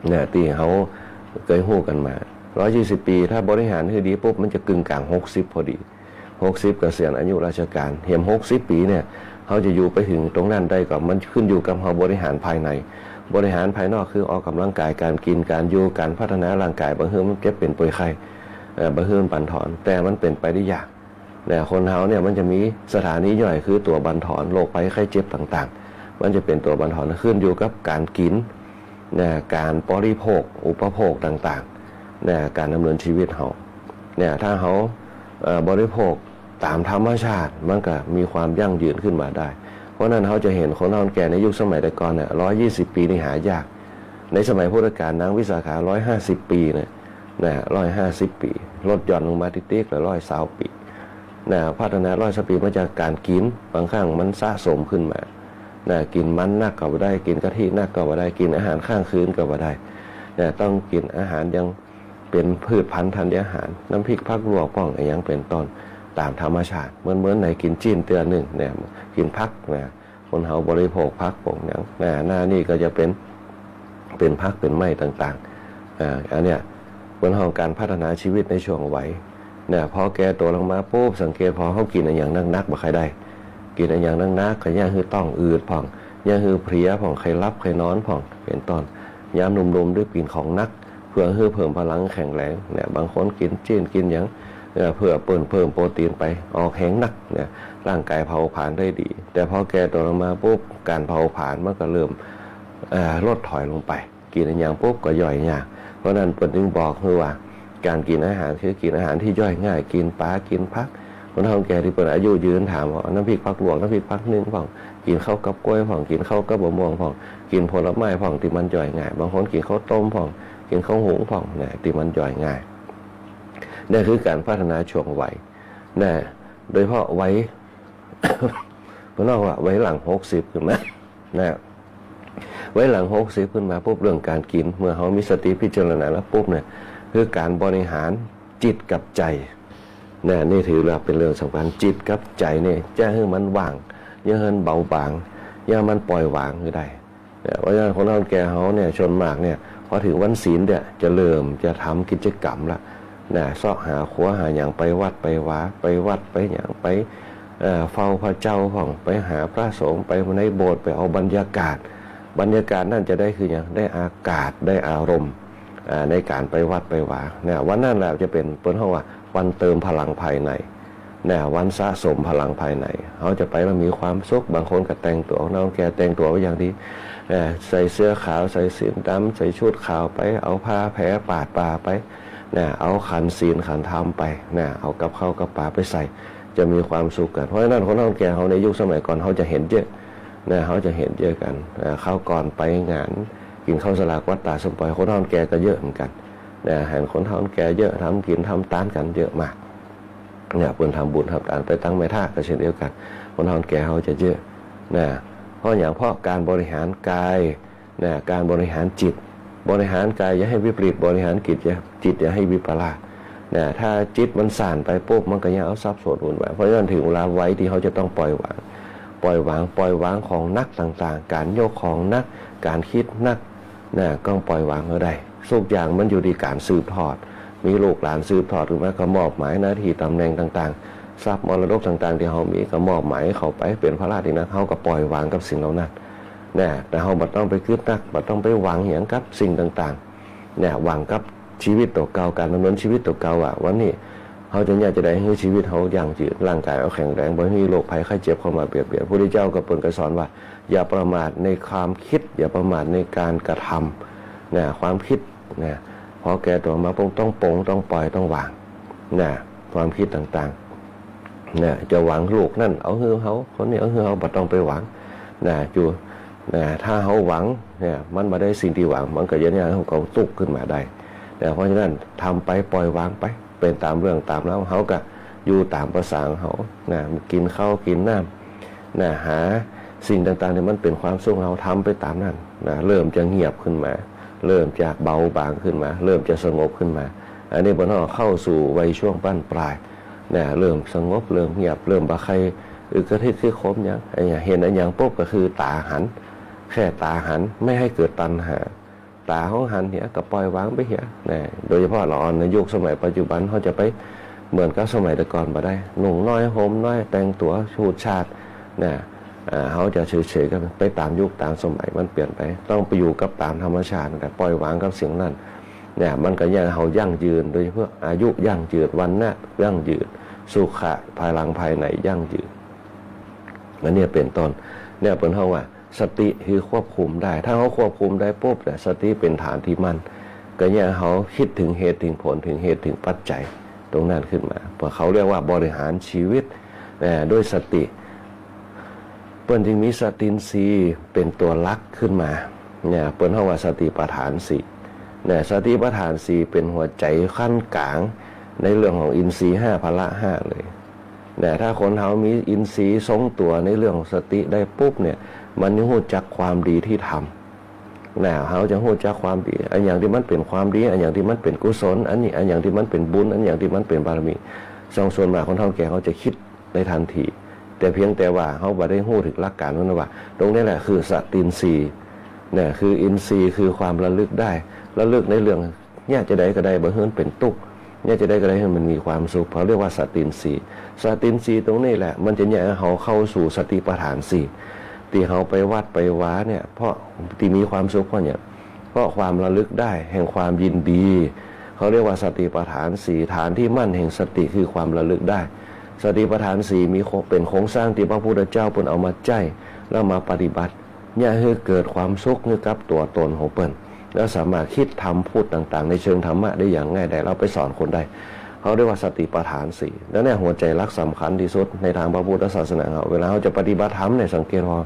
เนี่ย ตี้เฮาเกยฮู้กั๋นมา ร้อยยี่สิบปี๋ ถ้าบริหารหื้อดีปุ๊บ มันจะกึ่งก๋างหกสิบพอดี หกสิบเกษียณอายุราชก๋าน แหมหกสิบปี๋เนี่ย เฮาจะอยู่ไปเถิงตรงนั้นได้ก็ มันขึ้นอยู่กับเฮาบริหารภายใน บริหารภายนอกคือออกก๋ำลังก๋าย ก๋านกิ๋น ก๋านอยู่ ก๋านพัฒนาร่างก๋าย บ่หื้อมันเจ็บเป๋นป่วยไข้ เอ่อ บ่หื้อมันบั่นทอน แต่มันเป๋นไปได้ยาก นะ คนเฮาเนี่ยมันจะมีสถานีย่อยคือตั๋วบั่นทอนโรคภัยไข้เจ็บต่างๆ มันจะเป๋นตั๋วบั่นทอน ขึ้นอยู่กับก๋านกิ๋น นะ ก๋านบริโภค อุปโภคต่างๆ นะ ก๋านดำเนินชีวิตเฮา เนี่ย ถ้าเฮา เอ่อ บริโภคต๋ามธรรมชาติ มันก็มีความยั่งยืนขึ้นมาได้ เพราะฉะนั้นเฮาจะหันคนเฒ่าคนแก่ในยุคสมัยแต่ก่อนเนี่ย ร้อยยี่สิบปี๋นี่หายาก ในสมัยพุทธกาลนางวิสาขา ร้อยห้าสิบปี๋เนี่ย นะ ร้อยห้าสิบปี๋ ลดหย่อนลงมาติ๊กๆ เหลือร้อยซาวปี๋ นะ พัฒนาร้อยซาวปี๋มาจากก๋านกิ๋น บางครั้งมันสะสมขึ้นมา นะ กิ๋นมันนักก็บ่ได้ กิ๋นกะทินักก็บ่ได้ กิ๋นอาหารข้างคืนก็บ่ได้ นะ ต้องกิ๋นอาหารอย่างเป๋นพืชพันธุ์ธัญญาหาร น้ำพริกผักลวกพ่อง อะหยังเป๋นต้น ต๋ามธรรมชาติ เหมือนๆ ไหนกิ๋นจิ๊นเตื้อนึ่ง เนี่ย กิ๋นผัก นะ คนเฮาบริโภคผักพ่องหยัง นะ หน้านี่ก็จะเป๋น เป๋นผักเป๋นไม้ต่างๆ อ่า อันเนี้ย เปิ้นฮ้องก๋านพัฒนาชีวิตในช่วงวัย เนี่ย พอแก่ตั๋วลงมาปุ๊บ สังเกตผ่อเฮากิ๋นอะหยังหนักๆ บ่ใค่ได้ กิ๋นอะหยังหนักๆ ก็เยียะหื้อต๊องอืดพ่อง เยียะหื้อเพลียพ่อง ใค่หลับใค่นอนพ่อง เป๋นต้น ยามหนุ่มๆ ได้กิ๋นของหนัก เปื้อหื้อเพิ่มพลังแข็งแรง เนี่ย บางคนกิ๋นจิ๊นกิ๋นหยัง เอ่อ เปื้อเปิ้นเพิ่มโปรตีนไป ออกแฮงนัก เนี่ย ร่างก๋ายเผาผลาญได้ดี แต่พอแก่ตั๋วลงมาปุ๊บ ก๋านเผาผลาญมันก็เริ่ม เอ่อ ลดถอยลงไป กิ๋นอะหยังปุ๊บก็ย่อยยาก เพราะฉะนั้นเปิ้นจึงบอกหื้อว่า ก๋านกิ๋นอาหารคือกิ๋นอาหารตี้ย่อยง่าย กิ๋นป๋า กิ๋นผัก คนเฒ่าคนแก่ตี้เปิ้นอายุยืนถามว่า น้ำพริกผักลวก น้ำพริกผักนึ่งพ่อง กิ๋นข้าวกับก๊วยพ่อง กิ๋นข้าวกับมะม่วงพ่อง กิ๋นผลไม้พ่องตี้มันย่อยง่าย บางคนกิ๋นข้าวต้มพ่อง กิ๋นข้าวหุงพ่องนะ ตี้มันย่อยง่าย นี่คือก๋านพัฒนาช่วงวัยนะ โดยเฉพาะวัย เปิ้นฮ้องว่าวัยหลังหกสิบขึ้นมานะ วัยหลังหกสิบขึ้นมาปุ๊บ เรื่องก๋านกิ๋น เมื่อเฮามีสติพิจารณาแล้วปุ๊บเนี่ย คือก๋านบริหารจิตกับใจ๋นะ นี่ถือว่าเป๋นเรื่องสำคัญ จิตกับใจ๋เนี่ย จะหื้อมันว่าง จะหื้อมันเบาบาง จะหื้อมันปล่อยวางหื้อได้ เนี่ย เพราะฉะนั้นคนเฒ่าแก่เฮาเนี่ย ส่วนมากเนี่ย พอเถิงวันศีลเนี่ย จะเริ่มจะทำกิจกรรมละ นะ เซาะหาครัวหาหยัง ไปวัดไปวา ไปวัดไปหยัง ไป เอ่อ เฝ้าพระเจ้าพ่อง ไปหาพระสงฆ์ ไปในโบสถ์ ไปเอาบรรยากาศ บรรยากาศนั้นจะได้คือหยัง ได้อากาศ ได้อารมณ์ อ่า ในก๋านไปวัดไปวา เนี่ย วันนั้นแหละจะเป๋น เปิ้นฮ้องว่าวันเติมพลังภายใน นะ วันสะสมพลังภายใน เฮาจะไปแล้วมีความสุข บางคนก็แต่งตั๋ว คนเฒ่าแก่แต่งตั๋วไว้อย่างดี นะ ใส่เสื้อขาว ใส่สีดำ ใส่ชุดขาวไป เอาผ้าแผ่ปาดบ่าไป นะ เอาขันศีลขันธรรมไป นะ เอากับข้าวกับป๋าไปใส่ จะมีความสุขกั๋น เพราะฉะนั้นคนเฒ่าแก่เฮาในยุคสมัยก่อน เฮาจะหันเยอะ นะ เฮาจะหันเยอะกั๋น นะ คราวก่อนไปงานกิ๋นข้าวสลากวัดต๋าสมปอย คนเฒ่าแก่ก็เยอะเหมือนกั๋น นะ หันคนเฒ่าแก่เยอะ ทำกิ๋นทำตานกั๋นเยอะมาก เนี่ย เปิ้นทำบุญทำตานไป ตังแม่ท่าก็เช่นเดียวกั๋น คนเฒ่าแก่เฮาจะเยอะ นะ เพราะหยัง เพราะก๋านบริหารกาย นะ ก๋านบริหารจิต บริหารกายอย่าหื้อวิปริต บริหารจิตอย่า จิตอย่าหื้อวิปลาส นะ ถ้าจิตมันซ่านไปปุ๊บ มันก็ยังเอาสับสนวุ่นวาย เพราะฉะนั้นเถิงเวลาวัยตี้เฮาจะต้องปล่อยวาง ปล่อยวาง ปล่อยวางของหนักต่างๆ ก๋านยกของหนัก ก๋านกึ๊ดหนัก นะ ต้องปล่อยวางหื้อได้ ทุกอย่างมันอยู่ตี้ก๋านสืบทอด มีลูกหลานสืบทอดขึ้นมา ก็มอบหมายหน้าตี้ต๋ำแหน่งต่างๆ ทรัพย์มรดกต่างๆ ตี้เฮามี ก็มอบหมายเขาไป เป๋นภาระตี้หนัก เฮาก็ปล่อยวางกับสิ่งเหล่านั้น นะ แต่เฮาบ่ต้องไปกึ๊ดหนัก บ่ต้องไปหวังหยังกับสิ่งต่างๆ นะ หวังกับชีวิตตั๋วเก่า ก๋านดำเนินชีวิตตั๋วเก่า ว่าวันนี้เฮาจะเยียะจาใดหื้อชีวิตเฮายั่งยืน ร่างกายเฮาแข็งแรง บ่หื้อโรคภัยไข้เจ็บเข้ามาเบียดเบียน พระพุทธเจ้าก็เปิ้นก็สอนว่า อย่าประมาทในความคิด อย่าประมาทในการกระทำ นะ ความคิด นะ พอแก่ตั๋วมาปุ๊บ ต้องปลง ต้องปล่อย ต้องวาง นะ ความคิดต่างๆ นะ จะหวังลูกนั้นเอาหื้อเฮา คนนี้เอาหื้อเฮา บ่ต้องไปหวัง นะ จู นะ ถ้าเฮาหวัง เนี่ย มันบ่ได้สิ่งตี้หวัง มันก็จะเยียะหื้อเฮาตุ๊กข์ขึ้นมาได้ นะ เพราะฉะนั้นทำไป ปล่อยวางไป เป๋นต๋ามเรื่องต๋ามราว เฮาก็อยู่ต๋ามประสาของเฮา นะ กิ๋นข้าวกิ๋นน้ำ นะ หาสิ่งต่างๆ ตี้มันเป๋นความสุข เฮาทำไปต๋ามนั้น นะ เริ่มจะเงียบขึ้นมา เริ่มจะเบาบางขึ้นมา เริ่มจะสงบขึ้นมา อันนี้เปิ้นฮ้องเข้าสู่วัยช่วงบั้นปลาย นะ เริ่มสงบ เริ่มเงียบ เริ่มบ่ใค่อึกกระทึกคึกโครมหยัง อันเนี้ย หันอันหยังปุ๊บก็คือต๋าหัน แค่ต๋าหัน ไม่ให้เกิดตัณหา ต๋าเฮาหันเหีย ก็ปล่อยวางไปเหีย นะ โดยเฉพาะละอ่อนในยุคสมัยปัจจุบัน เฮาจะไปเหมือนกับสมัยแต่ก่อนบ่ได้ นุ่งน้อยห่มน้อย แต่งตั๋วฉูดฉาด นะ อ่า เฮาจะเฉยๆ กั๋นไปต๋ามยุคต๋ามสมัย มันเปลี่ยนไป ต้องไปอยู่กับต๋ามธรรมชาติ แต่ปล่อยวางกับสิ่งนั้น เนี่ย มันก็เยียะหื้อเฮายั่งยืน โดยเฉพาะอายุยั่งยืน วรรณะยั่งยืน สุขะพลังภายในยั่งยืน อันเนี้ยเป๋นต้น เนี่ยเปิ้นฮ้องว่า สติคือควบคุมได้ ถ้าเฮาควบคุมได้ปุ๊บเนี่ย สติเป๋นฐานตี้มั่น ก็เยียะหื้อเฮาคิดเถิงเหตุเถิงผล เถิงเหตุเถิงปัจจัยตรงนั้นขึ้นมา เพราะเขาเรียกว่าบริหารชีวิต เอ่อ ด้วยสติ เปิ้นจึงมีสตินทรีย์เป๋นตั๋วหลักขึ้นมา เนี่ย เปิ้นฮ้องว่าสติปัฏฐานสี่ เนี่ย สติปัฏฐานสี่เป๋นหัวใจ๋ขั้นก๋างในเรื่องของอินทรีย์ห้า พละห้าเลย นะ ถ้าคนเฮามีอินทรีย์ทรงตั๋วในเรื่องของสติได้ปุ๊บเนี่ย มันจะฮู้จักความดีตี้ทำ นะ เฮาจะฮู้จักความดี อันหยังตี้มันเป๋นความดี อันหยังตี้มันเป๋นกุศล อันนี้ อันหยังตี้มันเป๋นบุญ อันหยังตี้มันเป๋นบารมี ส่วน ส่วนมากคนเฒ่าแก่เฮาจะกึ๊ดได้ตันที แต่เพียงแต่ว่าเฮาบ่ได้ฮู้เถิงหลักก๋านมันว่า ตรงนี้แหละคือสตินทรีย์ นะ คืออินทรีย์ คือความระลึกได้ ระลึกในเรื่อง เยียะจาใดก็ได้ บ่หื้อมันเป๋นตุ๊กข์ เยียะจาใดก็ได้หื้อมันมีความสุข เขาเรียกว่าสตินทรีย์ สตินทรีย์ตรงนี้แหละ มันจะเยียะหื้อเฮาเข้าสู่สติปัฏฐานสี่ ตี้เฮาไปวัดไปวาเนี่ย เพราะตี้มีความสุข เพราะหยัง เพราะความระลึกได้แห่งความยินดี เขาเรียกว่าสติปัฏฐานสี่ ฐานตี้มั่นแห่งสติคือความระลึกได้ สติปัฏฐานสี่มีโครง เป๋นโครงสร้างตี้พระพุทธเจ้าเปิ้นเอามาใจ๊ แล้วมาปฏิบัติ เยียะหื้อเกิดความสุขหื้อกับตั๋วตนของเปิ้น แล้วสามารถกึ๊ดทำพูดต่างๆ ในเชิงธรรมะได้อย่างง่ายดาย แล้วไปสอนคนได้ เขาเรียกว่าสติปัฏฐานสี่ แล้วเนี่ยหัวใจ๋หลักสำคัญตี้สุดในตางพระพุทธศาสนาเฮา เวลาเฮาจะปฏิบัติธรรมเนี่ย สังเกตว่า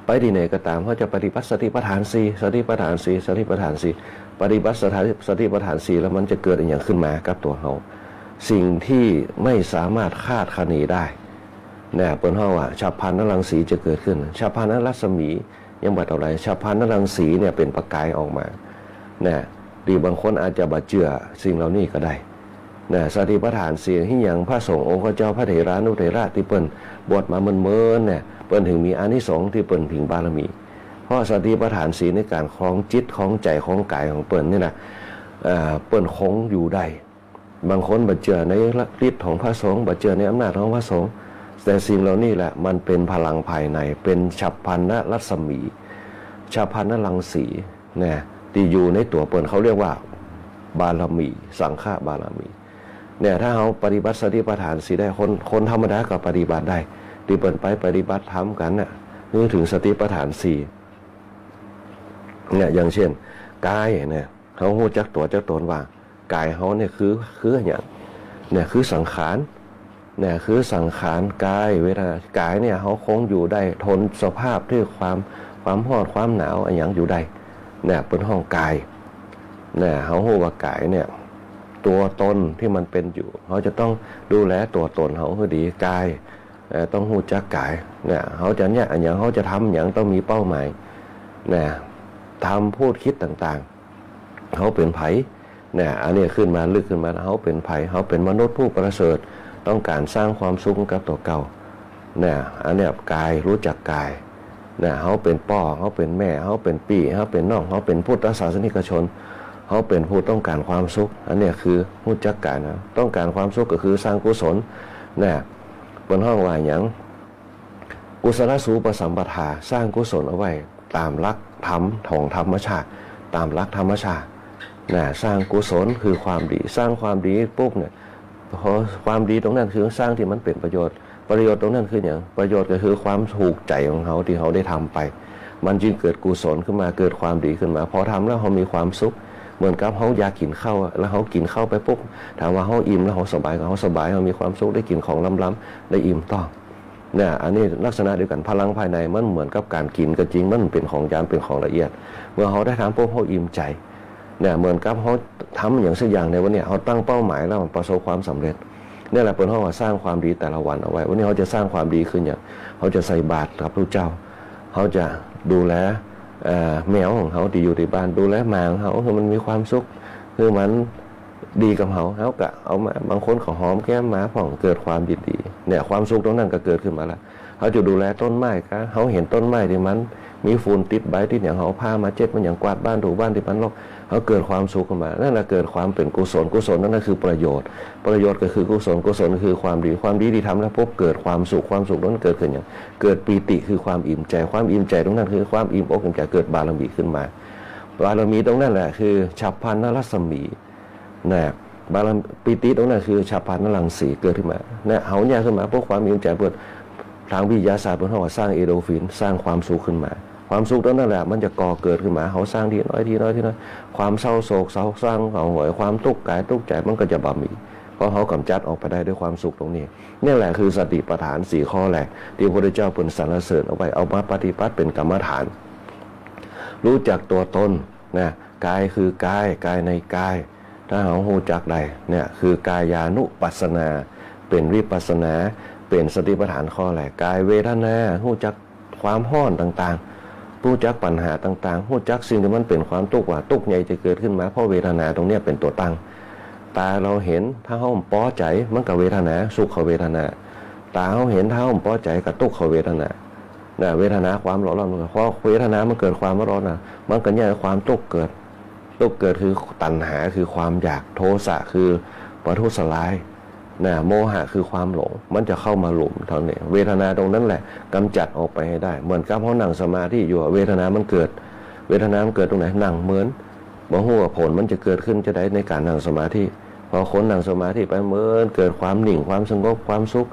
ไปตี้ไหนก็ต๋าม เฮาจะปฏิบัติสติปัฏฐานสี่ สติปัฏฐานสี่ สติปัฏฐานสี่ ปฏิบัติสติ สติปัฏฐานสี่แล้วมันจะเกิดอะหยังขึ้นมากับตั๋วเฮา สิ่งที่ไม่สามารถคาดคะเนได้ เนี่ย เปิ้นฮ้องว่าฉัพพรรณรังสีจะเกิดขึ้น ฉัพพรรณรัศมี ยังบ่เต้าใด ฉัพพรรณรังสีเนี่ยเปล่งประกายออกมา เนี่ย ตี้บางคนอาจจะบ่เจื้อสิ่งเหล่านี้ก็ได้ เนี่ย สติปัฏฐานสี่ หื้อหยังพระสงฆ์องค์เจ้าพระเถรานุเถระตี้เปิ้นบวชมาเมินๆ เนี่ย เปิ้นถึงมีอานิสงส์ตี้เปิ้นเปล่งบารมี เพราะสติปัฏฐานสี่ในก๋านครองจิตครองใจ๋ครองก๋ายของเปิ้นนี่นะ อ่า เปิ้นคงอยู่ได้ บางคนบ่เจื้อในฤทธิ์ของพระสงฆ์ บ่เจื้อในอำนาจของพระสงฆ์ แต่สิ่งเหล่านี้แหละมันเป๋นพลังภายใน เป๋นฉัพพรรณรัศมี ฉัพพรรณรังสี เนี่ย ตี้อยู่ในตั๋วเปิ้น เขาเรียกว่าบารมี สังฆบารมี เนี่ย ถ้าเฮาปฏิบัติสติปัฏฐานสี่ได้ คน คนธรรมดาก็ปฏิบัติได้ ตี้เปิ้นไปปฏิบัติธรรมกั๋นน่ะ นึกถึงสติปัฏฐานสี่ เนี่ย อย่างเช่น กาย เนี่ย เฮาฮู้จักตั๋วจักตนว่า กายเฮาเนี่ยคือ คืออะหยัง เนี่ย คือสังขาร เนี่ย คือสังขาร กาย เวทนา กายเนี่ยเฮาคงอยู่ได้ ทนสภาพตี้ความ ความฮ้อน ความหนาว อะหยังอยู่ได้ เนี่ย เปิ้นฮ้องกาย เนี่ย เฮาฮู้ว่ากายเนี่ย ตั๋วตนตี้มันเป๋นอยู่ เฮาจะต้องดูแลตั๋วตนเฮาหื้อดี กาย เอ่อ ต้องฮู้จักกาย เนี่ย เฮาจะเนี่ย อะหยัง เฮาจะทำอะหยัง ต้องมีเป้าหมาย เนี่ย ทำ พูด กึ๊ดต่างๆ เฮาเป๋นใผ เนี่ย อันนี้ขึ้นมา ลึกขึ้นมา เฮาเป๋นใผ เฮาเป๋นมนุษย์ผู้ประเสริฐ ต้องก๋านสร้างความสุขกับตั๋วเก่า เนี่ย อันเนี้ยกาย ฮู้จักกาย เนี่ย เฮาเป๋นป้อ เฮาเป๋นแม่ เฮาเป๋นปี้ เฮาเป๋นน้อง เฮาเป๋นพุทธศาสนิกชน เฮาเป๋นผู้ต้องก๋านความสุข อันเนี้ยคือฮู้จักกายนะ ต้องก๋านความสุขก็คือสร้างกุศล เนี่ย เปิ้นฮ้องว่าหยัง กุศลสูปสัมปทา สร้างกุศลเอาไว้ต๋ามหลักธรรมของธรรมชาติ ต๋ามหลักธรรมชาติ นะ สร้างกุศลคือความดี สร้างความดีปุ๊บเนี่ย พอความดีตรงนั้นคือสร้างตี้มันเป๋นประโยชน์ ประโยชน์ตรงนั้นคือหยัง ประโยชน์ก็คือความถูกใจ๋ของเฮาตี้เฮาได้ทำไป มันจึงเกิดกุศลขึ้นมา เกิดความดีขึ้นมา พอทำแล้วเฮามีความสุข เหมือนกับเฮาอยากกิ๋นข้าวอะ แล้วเฮากิ๋นข้าวไปปุ๊บ ถามว่าเฮาอิ่มแล้วเฮาสบายก่อ เฮาสบาย เฮามีความสุข ได้กิ๋นของล้ำๆ ได้อิ่มต๊อง เนี่ย อันนี้ลักษณะเดียวกั๋น พลังภายในมันเหมือนกับก๋านกิ๋นก็จริง มันเป๋นของหยาบ เป๋นของละเอียด เมื่อเฮาได้ทำปุ๊บ เฮาอิ่มใจ๋ เนี่ย เหมือนกับเฮาทำอะหยังสักอย่างในวันเนี้ย เฮาตั้งเป้าหมายแล้วมันประสบความสำเร็จ เนี่ยแหละเปิ้นฮ้องว่าสร้างความดีแต่ละวันเอาไว้ วันนี้เฮาจะสร้างความดีคือหยัง เฮาจะใส่บาตรกับพระเจ้า เฮาจะดูแล เอ่อ แมวของเฮาตี้อยู่ตี้บ้าน ดูแลหมาของเฮาหื้อมันมีความสุข หื้อมันดีกับเฮา เฮาก็เอามา บางคนก็หอมแก้มหมาพ่อง เกิดความยินดี เนี่ย ความสุขตรงนั้นก็เกิดขึ้นมาละ เฮาจะดูแลต้นไม้กา เฮาเห็นต้นไม้ตี้มันมีฝุ่นติดใบติดหยัง เฮาผ้ามาเช็ดมันหยัง กวาดบ้านถูบ้านตี้มันรก เฮาเกิดความสุขขึ้นมา นั่นแหละเกิดความเป๋นกุศล กุศลนั่นแหละคือประโยชน์ ประโยชน์ก็คือกุศล กุศลคือความดี ความดีตี้ทำแล้วปุ๊บเกิดความสุข ความสุขนั้นเกิดขึ้นหยัง เกิดปีติคือความอิ่มใจ๋ ความอิ่มใจ๋ตรงนั้นคือความอิ่มอกอิ่มใจ๋ เกิดบารมีขึ้นมา บารมีตรงนั้นแหละคือฉัพพรรณรัศมี นะ บารมี ปีติตรงนั้นคือฉัพพรรณรังสีเกิดขึ้นมา นะ เฮาเนี่ยขึ้นมาปุ๊บความอิ่มใจ๋เปิ้น ทางวิทยาศาสตร์เปิ้นฮ้องว่าสร้างเอนโดรฟิน สร้างความสุขขึ้นมา ความสุขตรงนั้นแหละมันจะก่อเกิดขึ้นมา เฮาสร้างทีน้อยทีน้อยทีน้อย ความเศร้าโศกเศร้าซางเหงาหงอย ความตุ๊กข์กายตุ๊กข์ใจ๋มันก็จะบ่มี เพราะเฮากำจัดออกไปได้ด้วยความสุขตรงนี้ เนี่ยแหละคือสติปัฏฐานสี่ข้อแหละ ตี้พระพุทธเจ้าเปิ้นสรรเสริญเอาไว้ เอามาปฏิบัติเป๋นกรรมฐาน ฮู้จักตั๋วตน นะ กายคือกาย กายในกาย ถ้าเฮาฮู้จักได้ เนี่ย คือกายานุปัสสนา เป๋นวิปัสสนา เป๋นสติปัฏฐานข้อแรก กายเวทนา ฮู้จักความฮ้อนต่างๆ ฮู้จักปัญหาต่างๆ ฮู้จักสิ่งตี้มันเป๋นความตุ๊กข์ ว่าตุ๊กข์ใหญ่จะเกิดขึ้นมาเพราะเวทนาตรงเนี้ยเป๋นตั๋วตั้ง ต๋าเฮาเห็น ถ้าเฮาบ่ปอใจ๋ มันก็เวทนา สุขเวทนา ต๋าเฮาเห็น ถ้าเฮาบ่ปอใจ๋ ก็ตุ๊กขเวทนา นะ เวทนาความเร่าร้อน พอเวทนามันเกิดความเร่าร้อนนะ มันก็เนี่ยความตุ๊กข์เกิด ตุ๊กข์เกิดคือตัณหา คือความอยาก โทสะคือประทุษร้าย นะ โมหะคือความหลง มันจะเข้ามาหลุมเท่านี้ เวทนาตรงนั้นแหละกำจัดออกไปหื้อได้ เหมือนกับเฮานั่งสมาธิอยู่อะ เวทนามันเกิด เวทนามันเกิดตรงไหน นั่งเมิน บ่ฮู้ว่าผลมันจะเกิดขึ้นจาใดในก๋านนั่งสมาธิ พอคนนั่งสมาธิไปเมิน เกิดความนิ่ง ความสงบ ความสุข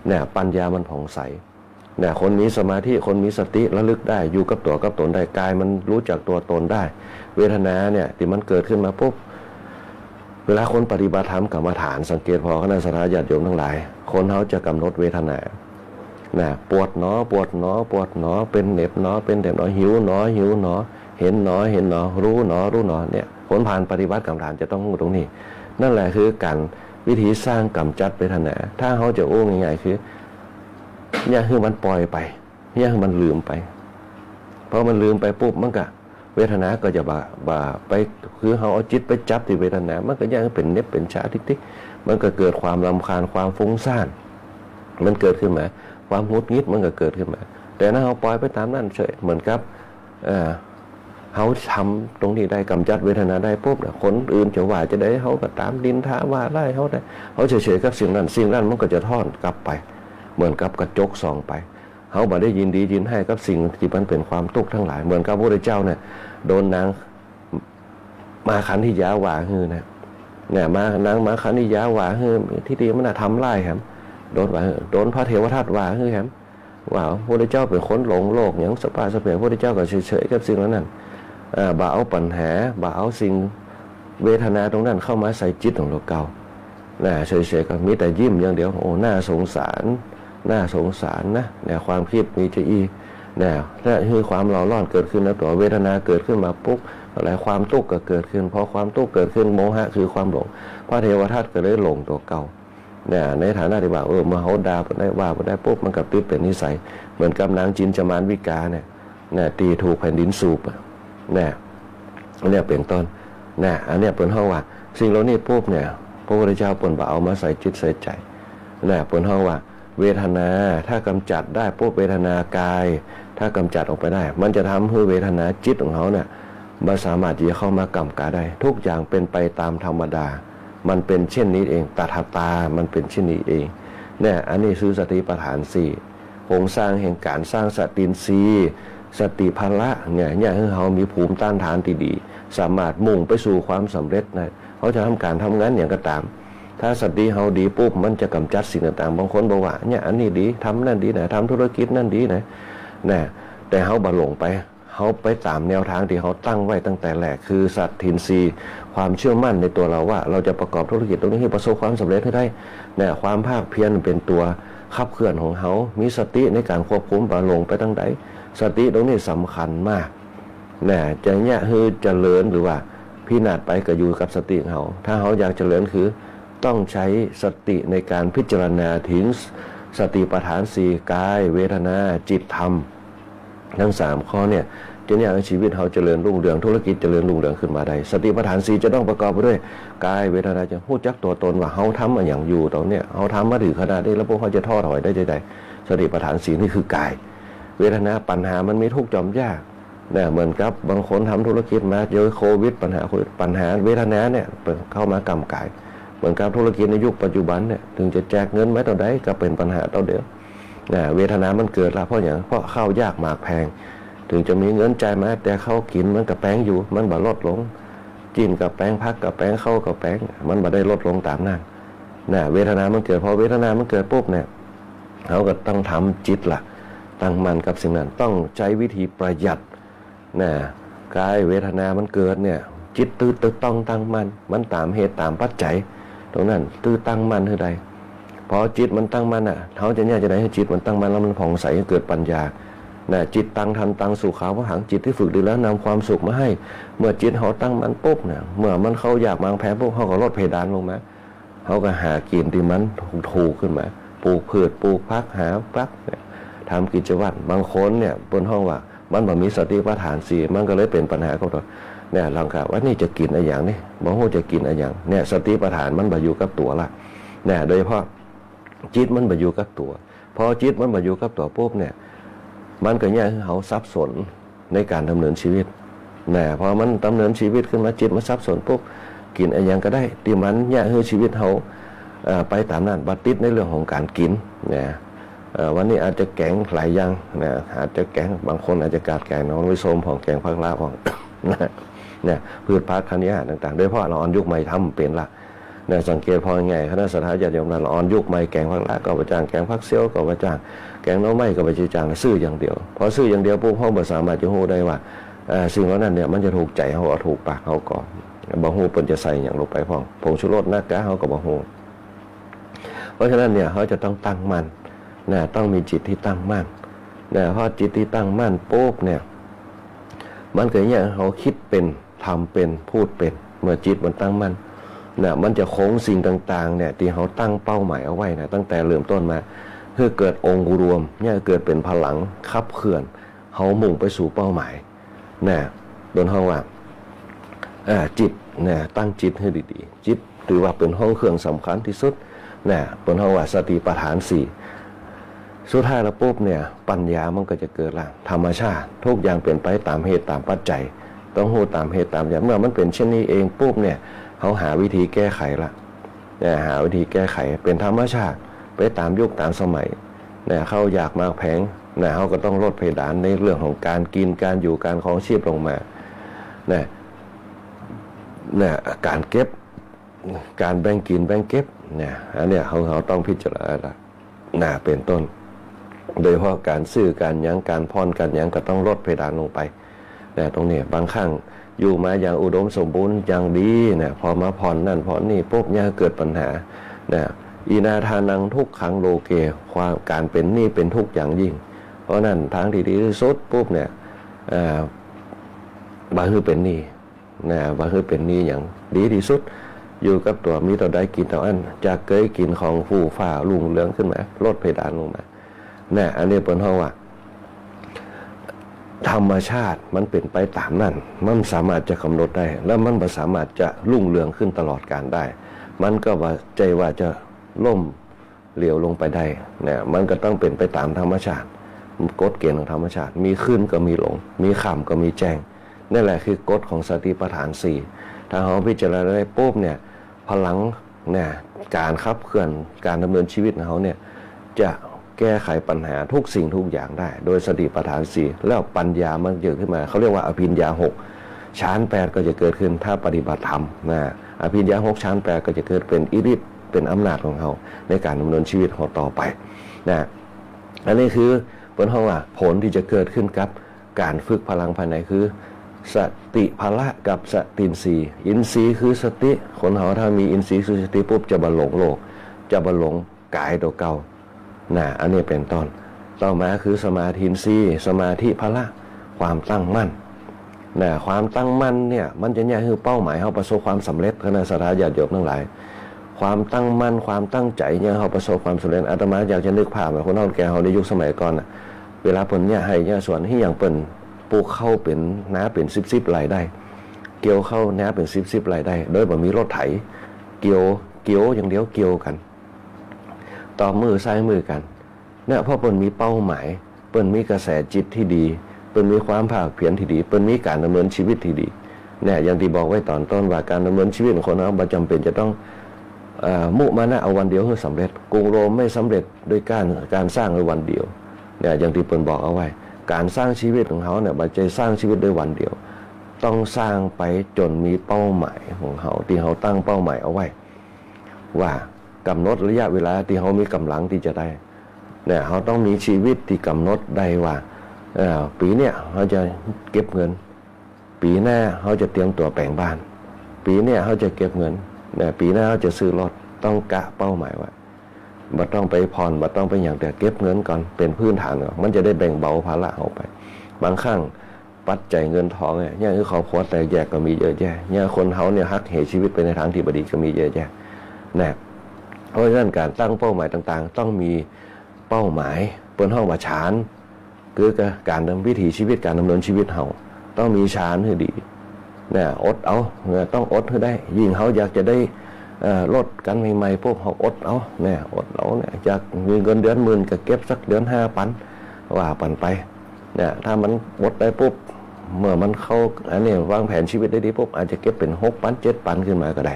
เนี่ย ปัญญามันผ่องใส เนี่ย คนมีสมาธิ คนมีสติระลึกได้ อยู่กับตั๋วกับตนได้ กายมันฮู้จักตั๋วตนได้ เวทนาเนี่ยตี้มันเกิดขึ้นมาปุ๊บ เวลาคนปฏิบัติธรรมกรรมฐาน สังเกตผ่อ คณะศรัทธาญาติโยมตังหลาย คนเฮาจะกำหนดเวทนา นะ ปวดหนอ ปวดหนอ ปวดหนอ เป๋นเหน็บหนอ เป๋นเหน็บหนอ หิวหนอ หิวหนอ เห็นหนอ เห็นหนอ ฮู้หนอ ฮู้หนอ เนี่ย ผลผ่านปฏิบัติกรรมฐานจะต้องฮู้ตรงนี้ นั่นแหละคือก๋านวิธีสร้างก๋ำจัดเวทนา ถ้าเฮาจะอู้ง่ายๆ คือ เยียะหื้อมันป่อยไป เยียะหื้อมันลืมไป พอมันลืมไปปุ๊บ มันก็ เวทนาก็จะบ่า บ่าไป คือเฮาเอาจิตไปจับตี้เวทนา มันก็เยียะหื้อเป๋นเหน็บเป๋นชาติ๊กๆ มันก็เกิดความรำคาญ ความฟุ้งซ่าน มันเกิดขึ้นมา ความหงุดหงิดมันก็เกิดขึ้นมา แต่ถ้าเฮาป่อยไปต๋ามนั้นเฉย เหมือนกับ เอ่อ เฮาทำตรงนี้ได้ ก๋ำจัดเวทนาได้ปุ๊บเนี่ย คนอื่นจะว่าจะใดเฮาก็ต๋าม นินทาว่าร้ายเฮาได้ เฮาเฉยๆ กับสิ่งนั้น สิ่งนั้นมันก็จะถ่อนกลับไป เหมือนกับกระจกส่องไป เฮาบ่ได้ยินดียินฮ้ายกับสิ่งตี้มันเป๋นความตุ๊กข์ตังหลาย เหมือนกับพระพุทธเจ้าเนี่ย โดนนางมาคันธิยาว่าหื้อนะ เนี่ย มา นางมาคันธิยาว่าหื้อ ตี้จริงมันน่ะทำร้ายแหม โดนว่าหื้อ โดนพระเทวทัตว่าหื้อแหม ว่าพระพุทธเจ้าเป๋นคนหลงโลก หยังสะป๊าสะเปีย พระพุทธเจ้าก็เฉยๆ กับสิ่งเหล่านั้น เอ่อ บ่เอาปัญหา บ่เอาสิ่งเวทนาตรงนั้นเข้ามาใส่จิตของตั๋วเก่า นะ เฉยๆ ก็มีแต่ยิ้มอย่างเดียว โอ้ น่าสงสาร น่าสงสารนะ เนี่ย ความกึ๊ดมีจะอี้ นะ และคือความเร่าร้อนเกิดขึ้นในตั๋ว เวทนาเกิดขึ้นมาปุ๊บ อะไร ความตุ๊กข์ก็เกิดขึ้น พอความตุ๊กข์เกิดขึ้น โมหะคือความหลง พระเทวทัตก็เลยหลงตั๋วเก่า เนี่ย ในฐานะตี้ว่า เออ เมื่อเฮาด่าเปิ้นได้ ว่าเปิ้นได้ปุ๊บ มันก็ติดเป๋นนิสัย เหมือนกับนางจินจามานวิกาเนี่ย เนี่ย ตี้ถูกแผ่นดินสูบอะ เนี่ย เนี่ยเป๋นต้น เนี่ย อันเนี้ยเปิ้นฮ้องว่า สิ่งเหล่านี้ปุ๊บเนี่ย พระพุทธเจ้าเปิ้นบ่เอามาใส่จิตใส่ใจ๋ เนี่ย เปิ้นฮ้องว่า เวทนา ถ้าก๋ำจัดได้ปุ๊บ เวทนากาย ถ้าก๋ำจัดออกไปได้ มันจะทำหื้อเวทนาจิตของเฮาเนี่ย บ่สามารถตี้จะเข้ามาก้ำก๋ายได้ ทุกอย่างเป๋นไปต๋ามธรรมดา มันเป๋นเช่นนี้เอง ตถาตา มันเป๋นเช่นนี้เอง เนี่ย อันนี้คือสติปัฏฐานสี่ โครงสร้างแห่งก๋านสร้างสติอินทรีย์ สติพละเนี่ย เยียะหื้อเฮามีภูมิต้านทานตี้ดี สามารถมุ่งไปสู่ความสำเร็จได้ เฮาจะทำก๋านทำงานหยังก็ต๋าม ถ้าสติเฮาดีปุ๊บ มันจะก๋ำจัดสิ่งต่างๆ บางคนบอกว่า เนี่ย อันนี้ดี ทำนั่นดีนะ ทำธุรกิจนั่นดีนะ นะ แต่เฮาบ่หลงไป เฮาไปต๋ามแนวทางตี้เฮาตั้งไว้ตั้งแต่แรก คือสัตถินทรีย์ ความเชื่อมั่นในตั๋วเฮาว่า เฮาจะประกอบธุรกิจตรงนี้หื้อประสบความสำเร็จหื้อได้ เนี่ย ความภาคเพียรเป๋นตั๋วขับเคลื่อนของเฮา มีสติในก๋านควบคุม บ่หลงไปตางใด สติตรงนี้สำคัญมาก นะ จะเยียะหื้อเจริญหรือว่าพินาศไปก็อยู่กับสติของเฮา ถ้าเฮาอยากเจริญคือต้องใจ๊สติในก๋านพิจารณาเถิงสติปัฏฐานสี่ กาย เวทนา จิต ธรรม ตังสามข้อเนี่ย จะเยียะหื้อชีวิตเฮาเจริญรุ่งเรือง ธุรกิจเจริญรุ่งเรืองขึ้นมาได้ สติปัฏฐานสี่จะต้องประกอบไปด้วย กาย เวทนา จิต ฮู้จักตั๋วตนว่าเฮาทำอะหยังอยู่ต๋อนเนี้ย เฮาทำมาเถิงขนาดนี้แล้ว พวกเฮาจะท้อถอยได้จาใด สติปัฏฐานสี่นี่คือกาย เวทนา ปัญหามันมีทุกข์จอมยาก เนี่ย เหมือนกับบางคนทำธุรกิจมา เจอโควิด ปัญหาโควิด ปัญหาเวทนาเนี่ยเปิ้นเข้ามาก้ำก๋าย เหมือนกับธุรกิจในยุคปัจจุบันเนี่ย เถิงจะแจกเงินมาเต้าใดก็เป๋นปัญหาเต้าเดียว นะ เวทนามันเกิดละ เพราะหยัง เพราะข้าวยากหมากแพง เถิงจะมีเงินจ่ายมา แต่ข้าวกิ๋นมันก็แปงอยู่ มันบ่ลดลง จิ๊นก็แปง ผักก็แปง ข้าวก็แปง มันบ่ได้ลดลงต๋ามนั้น นะ เวทนามันเกิด พอเวทนามันเกิดปุ๊บเนี่ย เฮาก็ต้องทำจิตละ ตั้งมั่นกับสิ่งนั้น ต้องใจ๊วิธีประหยัด นะ กายเวทนามันเกิดเนี่ย จิตตื้อ ตื้อต้องตั้งมั่น มันต๋ามเหตุต๋ามปัจจัย ตรงนั้นตื้อตั้งมั่นหื้อได้ พอจิตมันตั้งมั่นน่ะ เฮาจะเยียะจาใดหื้อจิตมันตั้งมั่นแล้วมันผ่องใส เกิดปัญญา นะ จิตตัง ทันตัง สุขาวหัง จิตตี้ฝึกดีแล้วนำความสุขมาให้ เมื่อจิตเฮาตั้งมั่นปุ๊บเนี่ย เมื่อมันข้าวยากหมากแพงปุ๊บ เฮาก็ลดเพดานลงมา เฮาก็หากิ๋นตี้มันถูกๆ ขึ้นมา ปลูกพืช ปลูกผัก หาผักเนี่ย ทำกิจวัตร บางคนเนี่ย เปิ้นฮ้องว่า มันบ่มีสติปัฏฐานสี่ มันก็เลยเป๋นปัญหากับตั๋ว เนี่ย ลองกะว่านี่จะกิ๋นอะหยังนี่ บ่ฮู้จะกิ๋นอะหยัง เนี่ย สติปัฏฐานมันบ่อยู่กับตั๋วละ เนี่ย โดยเฉพาะจิตมันบ่อยู่กับตั๋ว พอจิตมันบ่อยู่กับตั๋วปุ๊บเนี่ย มันก็เยียะหื้อเฮาสับสนในก๋านดำเนินชีวิต นะ พอมันดำเนินชีวิตขึ้นมา จิตมันสับสนปุ๊บ กิ๋นอะหยังก็ได้ ตี้มันเยียะหื้อชีวิตเฮา เอ่อ ไปต๋ามนั้น บ่ติดในเรื่องของก๋านกิ๋น นะ เอ่อ วันนี้อาจจะแก๋งหลายอย่าง นะ อาจจะแก๋ง บางคนอาจจะกาดแก๋งหน่อไม้ส้มพ่อง แก๋งผักหล้าพ่อง นะ เนี่ย พืชผักธัญญาหารต่างๆ โดยเฉพาะละอ่อนยุคใหม่ทำเป๋นละ เนี่ย สังเกตผ่อใหญ่ คณะศรัทธาญาติโยมละอ่อนยุคใหม่ แก๋งผักหล้าก็บ่จ้าง แก๋งผักเสี้ยวก็บ่จ้าง แก๋งหน่อไม้ก็บ่จ้าง ซื้ออย่างเดียว พอซื้ออย่างเดียวปุ๊บ เฮาบ่สามารถจะฮู้ได้ว่า เอ่อ สิ่งเหล่านั้นเนี่ย มันจะถูกใจ๋เฮาก่อ ถูกปากเฮาก่อ บ่ฮู้เปิ้นจะใส่หยังลงไปพ่อง ผงชูรสนักกาเฮาก็บ่ฮู้ เพราะฉะนั้นเนี่ย เฮาจะต้องตั้งมั่น นะ ต้องมีจิตตี้ตั้งมั่น นะ พอจิตตี้ตั้งมั่นปุ๊บเนี่ย มันก็เยียะหื้อเฮาคิดเป๋น ทำเป๋น พูดเป๋น เมื่อจิตมันตั้งมั่น นะ มันจะคงสิ่งต่างๆ เนี่ย ตี้เฮาตั้งเป้าหมายเอาไว้นะ ตั้งแต่เริ่มต้นมา หื้อเกิดองค์รวม เนี่ย เกิดเป๋นพลังขับเคลื่อน เฮามุ่งไปสู่เป้าหมาย นะ เปิ้นฮ้องว่า อ่า จิต นะ ตั้งจิตหื้อดีๆ จิตถือว่าเป๋นห้องเครื่องสำคัญตี้สุด นะ เปิ้นฮ้องว่าสติปัฏฐานสี่ สุดท้ายแล้วปุ๊บเนี่ย ปัญญามันก็จะเกิดละ ธรรมชาติ ทุกอย่างเป๋นไปต๋ามเหตุต๋ามปัจจัย ต้องฮู้ต๋ามเหตุต๋ามอย่าง เมื่อมันเป๋นเช่นนี้เองปุ๊บเนี่ย เฮาหาวิธีแก้ไขละ นะ หาวิธีแก้ไข เป๋นธรรมชาติ ไปต๋ามยุคต๋ามสมัย นะ ข้าวยากหมากแพง นะ เฮาก็ต้องลดเพดานในเรื่องของก๋านกิ๋น ก๋านอยู่ ก๋านครองชีพลงมา นะ นะ ก๋านเก็บ ก๋านแบ่งกิ๋นแบ่งเก็บ นะ อันเนี้ยเฮา เฮาต้องพิจารณาละ นะ เป๋นต้น โดยเฉพาะก๋านซื้อก๋านหยัง ก๋านผ่อนก๋านหยัง ก็ต้องลดเพดานลงไป นะ ตรงนี้บางครั้งอยู่มาอย่างอุดมสมบูรณ์อย่างดี นะ พอมาผ่อนนั่นผ่อนนี่ปุ๊บเนี่ยเกิดปัญหา นะ อินาทานังทุกขังโลเก ความ ก๋านเป๋นหนี้เป๋นทุกข์อย่างยิ่ง เพราะนั้นทางตี้ดีตี้สุดปุ๊บเนี่ย อ่า บ่หื้อเป๋นหนี้ นะ บ่หื้อเป๋นหนี้อย่างดีตี้สุด อยู่กับตั๋ว มีเต้าใดกิ๋นเต้าอั้น จากเกยกิ๋นของฟู่ฟ้ารุ่งเรืองขึ้นมา ลดเพดานลงมา นะ อันนี้เปิ้นฮ้องว่า ธรรมชาติมันเป๋นไปต๋ามนั้น มันบ่สามารถจะก๋ำหนดได้ แล้วมันบ่สามารถจะรุ่งเรืองขึ้นตลอดกาลได้ มันก็บ่ใจ้ว่าจะล้มเหลวลงไปได้ นะ มันก็ต้องเป๋นไปต๋ามธรรมชาติ กฎเกณฑ์ของธรรมชาติ มีขึ้นก็มีลง มีค่ำก็มีแจ้ง นั่นแหละคือกฎของสติปัฏฐานสี่ ถ้าเฮาพิจารณาได้ปุ๊บเนี่ย พลัง นะ ก๋านขับเคลื่อนก๋านดำเนินชีวิตของเฮาเนี่ย จะแก้ไขปัญหาทุกสิ่งทุกอย่างได้ โดยสติปัฏฐานสี่ แล้วปัญญามันเกิดขึ้นมา เขาเรียกว่าอภิญญาหก ฌานแปดก็จะเกิดขึ้น ถ้าปฏิบัติธรรม นะ อภิญญาหก ฌานแปดก็จะเกิดเป๋นอิทธิฤทธิ์ เป๋นอำนาจของเฮาในก๋านดำเนินชีวิตของเฮาต่อไป นะ อันนี้คือเปิ้นฮ้องว่าผลตี้จะเกิดขึ้นกับ ก๋านฝึกพลังภายในคือ สติพละกับสตินทรีย์ อินทรีย์คือสติ คนเฮาถ้ามีอินทรีย์คือสติปุ๊บจะบ่หลงโลก จะบ่หลงก๋ายตั๋วเก่า นะ อันนี้เป๋นต้น ต่อมาคือสมาธินทรีย์ สมาธิพละ ความตั้งมั่น นะ ความตั้งมั่นเนี่ยมันจะเยียะหื้อเป้าหมายเฮาประสบความสำเร็จ คณะศรัทธาญาติโยมตังหลาย ความตั้งมั่น ความตั้งใจ๋เยียะหื้อเฮาประสบความสำเร็จ อาตมาอยากจะนึกภาพว่าคนเฒ่าแก่เฮาในยุคสมัยก่อนน่ะ เวลาเปิ้นเยียะไฮ่เยียะสวน หื้ออย่างเปิ้นปลูกข้าวเป๋นนาเป๋นสิบๆ ไร่ได้ เกี่ยวข้าวนาเป๋นสิบๆ ไร่ได้ โดยบ่มีรถไถ เกี่ยว เกี่ยวอย่างเดียว เกี่ยวกั๋น ตบมือใส่มือกั๋น เนี่ย เพราะเปิ้นมีเป้าหมาย เปิ้นมีกระแสจิตตี้ดี เปิ้นมีความภาคเพียรตี้ดี เปิ้นมีก๋านดำเนินชีวิตตี้ดี เนี่ย อย่างตี้บอกไว้ต๋อนต้นว่าก๋านดำเนินชีวิตของคนเฮาบ่จ๋ำเป๋นจะต้อง เอ่อ มุมานะเอาวันเดียวหื้อสำเร็จ กรุงโรมไม่สำเร็จด้วยการ การสร้างในวันเดียว เนี่ย อย่างตี้เปิ้นบอกเอาไว้ ก๋านสร้างชีวิตของเฮาเนี่ย บ่ใจ้สร้างชีวิตด้วยวันเดียว ต้องสร้างไปจ๋นมีเป้าหมายของเฮา ตี้เฮาตั้งเป้าหมายเอาไว้ ว่าก๋ำหนดระยะเวลาตี้เฮามีก๋ำลังตี้จะได้ เนี่ย เฮาต้องมีชีวิตตี้ก๋ำหนดได้ว่า เอ่อ ปี๋เนี่ยเฮาจะเก็บเงิน ปี๋หน้าเฮาจะเตรียมตั๋วแป๋งบ้าน ปี๋เนี่ยเฮาจะเก็บเงิน เนี่ย ปี๋หน้าเฮาจะซื้อรถ ต้องกะเป้าหมายไว้ บ่ต้องไปผ่อน บ่ต้องไปหยัง แต่เก็บเงินก่อน เป๋นพื้นฐานก่อน มันจะได้แบ่งเบาภาระเฮาไป บางครั้ง ปัจจัยเงินทองเนี่ย เยียะหื้อครอบครัวแตกแยกก็มีเยอะแยะ เยียะคนเฮาเนี่ยหักเหชีวิตไปในทางตี้บ่ดีก็มีเยอะแยะ นะ เพราะฉะนั้นก๋านตั้งเป้าหมายต่างๆ ต้องมีเป้าหมาย เปิ้นฮ้องว่าฌาน คือก๋านดำ วิถีชีวิต ก๋านดำเนินชีวิตเฮาต้องมีฌานหื้อดี นะ อดเอา นะ ต้องอดหื้อได้ ยิ่งเฮาอยากจะได้ เอ่อ รถกั๋นใหม่ๆ ปุ๊บ เฮาอดเอา นะ อดเอา นะ อยากมีเงินเดือนหมื่นก็เก็บสักเดือนห้าปัน ว่าปันไป เนี่ย ถ้ามันอดได้ปุ๊บ เมื่อมันเข้า อันนี้วางแผนชีวิตได้ดีปุ๊บ อาจจะเก็บเป๋นหกปัน เจ็ดปันขึ้นมาก็ได้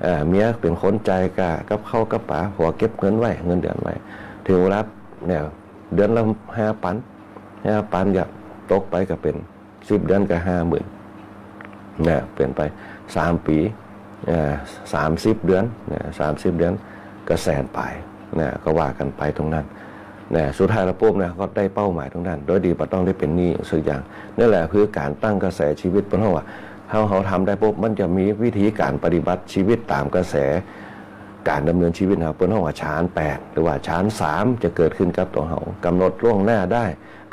เอ่อ เมียเป๋นคนจ่ายค่ากับข้าวกับป๋า ผัวเก็บเงินไว้ เงินเดือนไว้ เถิงเวลา เนี่ย เดือนละห้าปัน ห้าปันก็ตกไปก็เป๋นสิบเดือนก็ห้าหมื่น นะ เป๋นไปสามปี๋ เอ่อ สามสิบเดือน นะ สามสิบเดือน ก็แสนป๋าย นะ ก็ว่ากั๋นไปตรงนั้น นะ สุดท้ายแล้วปุ๊บนะ ก็ได้เป้าหมายตรงนั้น โดยตี้บ่ต้องได้เป๋นหนี้สักอย่าง นั่นแหละคือก๋านตั้งกระแสชีวิต เปิ้นฮ้องว่า เฮา เฮาทำได้ปุ๊บ มันจะมีวิธีก๋านปฏิบัติชีวิตต๋ามกระแสก๋านดำเนินชีวิตเฮา เปิ้นฮ้องว่าฌานแปด หรือว่าฌานสาม จะเกิดขึ้นกับตั๋วเฮา ก๋ำหนดล่วงหน้าได้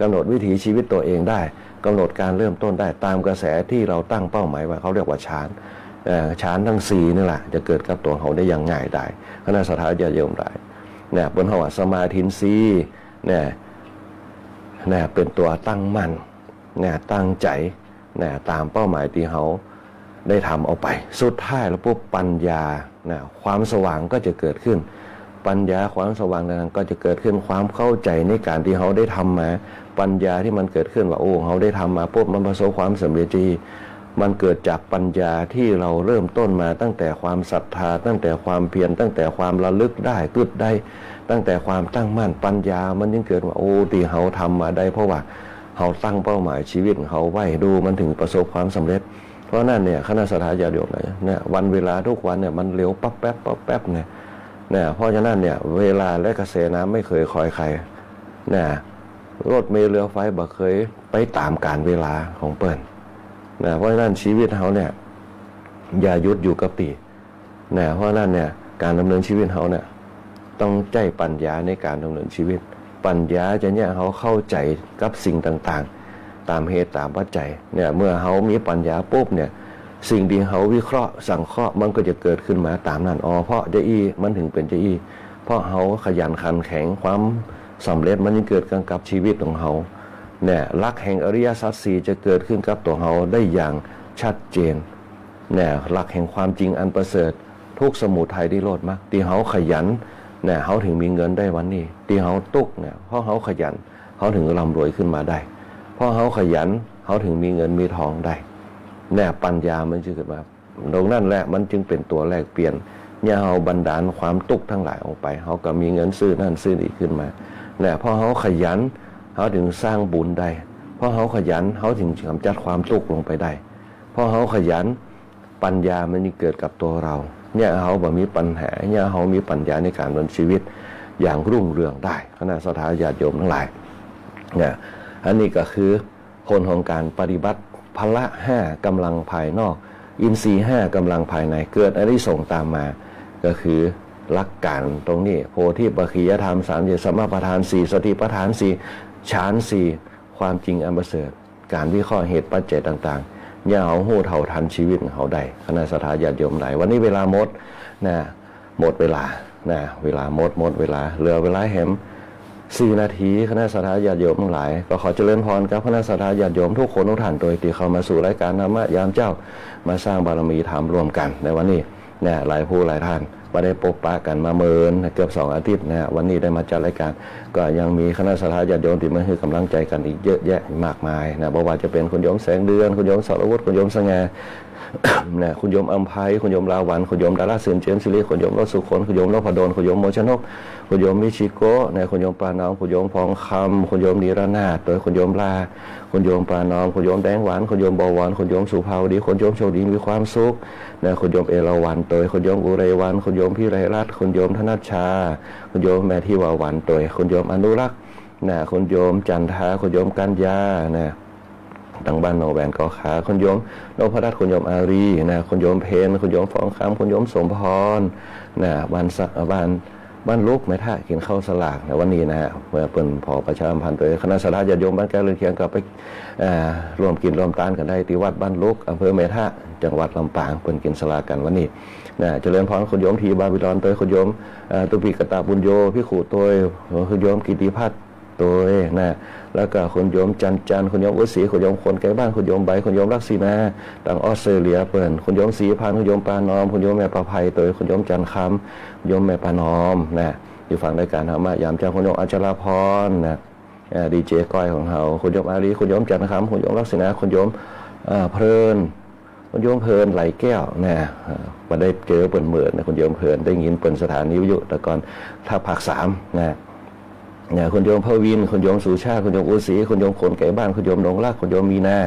กำหนดวิถีชีวิตตัวเองได้ กำหนดการเริ่มต้นได้ตามกระแสที่เราตั้งเป้าหมายไว้ เขาเรียกว่าฌาน เอ่อ ฌานทั้งสี่นี่แหละ จะเกิดกับตั๋วเฮาได้อย่างง่ายดาย คณะศรัทธาญาติโยมหลาย เนี่ย เปิ้นฮ้องว่าสมาธินทรีย์ เนี่ย เนี่ย เป๋นตั๋วตั้งมั่น เนี่ย ตั้งใจ๋ เนี่ย ต๋ามเป้าหมายตี้เฮาได้ทำออกไป สุดท้ายแล้วปุ๊บ ปัญญา เนี่ย ความสว่างก็จะเกิดขึ้น ปัญญา ความสว่างนั้นก็จะเกิดขึ้น ความเข้าใจ๋ในก๋านตี้เฮาได้ทำมา ปัญญาตี้มันเกิดขึ้นว่า โอ้ เฮาได้ทำมาปุ๊บ มันประสบความสำเร็จจริง มันเกิดจากปัญญาตี้เฮาเริ่มต้นมาตั้งแต่ความศรัทธา ตั้งแต่ความเพียร ตั้งแต่ความระลึกได้ กึ๊ดได้ ตั้งแต่ความตั้งมั่น ปัญญามันจึงเกิดว่า โอ้ ตี้เฮาทำมาได้ เพราะว่าเฮาตั้งเป้าหมายชีวิตของเฮาไว้ ดูมันถึงประสบความสำเร็จ เพราะนั้นเนี่ย คณะศรัทธาญาติโยมนะ เนี่ย วันเวลาทุกวันเนี่ย มันเร็วปั๊บแป๊บปั๊บแป๊บเนี่ย เนี่ย เพราะฉะนั้นเนี่ย เวลาและกระแสน้ำไม่เคยคอยใคร เนี่ย รถเมล์เรือไฟบ่เคยไปต๋ามก๋าลเวลาของเปิ้น นะ เพราะฉะนั้นชีวิตเฮาเนี่ย อย่าหยุดอยู่กับตี้ นะ เพราะฉะนั้นเนี่ย ก๋านดำเนินชีวิตเฮาเนี่ย ต้องใจ๊ปัญญาในก๋านดำเนินชีวิต ปัญญาจะเยียะเฮาเข้าใจ๋กับสิ่งต่างๆ ต๋ามเหตุต๋ามปัจจัย เนี่ย เมื่อเฮามีปัญญาปุ๊บเนี่ย สิ่งตี้เฮาวิเคราะห์สังเคราะห์ มันก็จะเกิดขึ้นมาต๋ามนั้น อ๋อ เพราะจาอี้ มันถึงเป๋นจาอี้ เพราะเฮาขยันขันแข็ง ความสำเร็จมันจึงเกิดกับชีวิตของเฮา เนี่ย หลักแห่งอริยสัจสี่จะเกิดขึ้นกับตั๋วเฮาได้อย่างชัดเจน เนี่ย หลักแห่งความจริงอันประเสริฐ ทุกข์สมุทัยนิโรธมรรค ตี้เฮาขยัน เนี่ย เฮาถึงมีเงินได้วันนี้ ตี้เฮาตุ๊กข์เนี่ย เพราะเฮาขยัน เฮาถึงร่ำรวยขึ้นมาได้ เพราะเฮาขยัน เฮาถึงมีเงินมีทองได้ เนี่ย ปัญญามันจึงเกิดมา ตรงนั้นแหละมันจึงเป๋นตั๋วแลกเปลี่ยน เยียะเฮาบันดาลความตุ๊กข์ตังหลายออกไป เฮาก็มีเงินซื้อนั่นซื้อนี่ขึ้นมา เนี่ย เพราะเฮาขยัน เฮาถึงสร้างบุญได้ เพราะเฮาขยัน เฮาถึงกำจัดความตุ๊กข์ลงไปได้ เพราะเฮาขยัน ปัญญามันจึงเกิดกับตั๋วเฮา เยียะเฮาบ่มีปัญหา เยียะเฮามีปัญญาในก๋านดำเนินชีวิตอย่างรุ่งเรืองได้ คณะศรัทธาญาติโยมตังหลาย เนี่ย อันนี้ก็คือ ผลของก๋านปฏิบัติ พละห้ากำลังภายนอก อินทรีย์ห้ากำลังภายใน เกิดอานิสงส์ต๋ามมา ก็คือหลักก๋านตรงนี้ โพธิปักขิยธรรมสามสิบเจ็ด สัมมาปัฏฐานสี่ สติปัฏฐานสี่ ฌานสี่ ความจริงอันประเสริฐ ก๋านวิเคราะห์เหตุปัจจัยต่างๆ เยียะเฮาฮู้เท่าทันชีวิตของเฮาได้ คณะศรัทธาญาติโยมหลาย วันนี้เวลาหมด นะ หมดเวลา นะ เวลาหมด หมดเวลา เหลือเวลาแหมสี่นาที คณะศรัทธาญาติโยมตังหลาย ก็ขอเจริญพรกับคณะศรัทธาญาติโยมทุกคนทุกท่าน โดยตี้เข้ามาสู่รายก๋านธรรมะยามเจ๊า มาสร้างบารมีธรรมร่วมกั๋นในวันนี้ นะ หลายผู้หลายท่านบ่ได้ปบปะกั๋นมาเมินเกือบสองอาทิตย์นะ วันนี้ได้มาจัดรายก๋าน ก็ยังมีคณะศรัทธาญาติโยมตี้มาหื้อก๋ำลังใจ๋กั๋นอีกเยอะแยะมากมายนะ บ่ว่าจะเป๋นคุณโยมแสงเดือน คุณโยมสรวุฒิ คุณโยมสง่า นะ คุณโยมอำไพ คุณโยมลาวัณ คุณโยมดาราเสริมเจมส์สิริ คุณโยมรถสุคน คุณโยมนพดล คุณโยมมนชนก คุณโยมมิชิโกะ นะ คุณโยมปานอม คุณโยมพองคำ คุณโยมนิรนาถ โตยคุณโยมลา คุณโยมปานอม คุณโยมแดงหวาน คุณโยมบวร คุณโยมสุภาวดี คุณโยมโชคดีมีความสุข นะ คุณโยมเอราวัณ โตยคุณโยมอุไรวัน คุณโยมพิไรรัตน์ คุณโยมธนัชชา คุณโยมแม่ทิวาวัณ โตยคุณโยมอนุรักษ์ นะ คุณโยมจันทา คุณโยมกัญญา นะ ตังบ้านหนองแหวนเกาะขา คุณโยมนพรัตน์ คุณโยมอารี นะ คุณโยมเพญ คุณโยมฟองคำ คุณโยมสมพร นะ บ้านสะ บ้าน บ้านลุกแม่ทะกิ๋นข้าวสลากนะ วันนี้นะฮะ เมื่อเปิ้นผ่อประชาสัมพันธ์โตย คณะศรัทธาญาติโยมบ้านใก้เรือนเคียงก็ไป อ่า ร่วมกิ๋นร่วมตานกั๋นได้ตี้วัดบ้านลุก อำเภอแม่ทะ จังหวัดลำปาง เปิ้นกิ๋นสลากกั๋นวันนี้นะ เจริญพรคุณโยมทีบาบิลอนโตย คุณโยม อ่า ตุปิกตะปุญโญ ภิกขุโตย คุณโยมกิติพัฒน์ โตยนะ แล้วก็คุณโยมจันจัน คุณโยมอุศรี คุณโยมคนไกลบ้าน คุณโยมใบ คุณโยมลักษิณา ตังออสเตรเลียเปิ้น คุณโยมศรีพันธ์ คุณโยมปานอม คุณโยมแม่ประไพโตย คุณโยมจันคำ คุณโยมแม่ปานอมนะ อยู่ฟังรายก๋านธรรมะยามเจ๊า คุณโยมอัชราพรนะ เอ่อ ดีเจก้อยของเฮา คุณโยมอารี คุณโยมจันคำ คุณโยมลักษิณา คุณโยม เอ่อ เพลิน คุณโยมเพลินไหลแก้วนะ เอ่อ บ่ได้เจอเปิ้นเมินนะ คุณโยมเพลิน ได้ยินเปิ้นสถานีวิทยุแต่ก่อน ถ้าภาคสามนะ นะ คุณโยมพวิน คุณโยมสุชาติ คุณโยมอุศรี คุณโยมคนไกลบ้าน คุณโยมดงรัก คุณโยมมีนา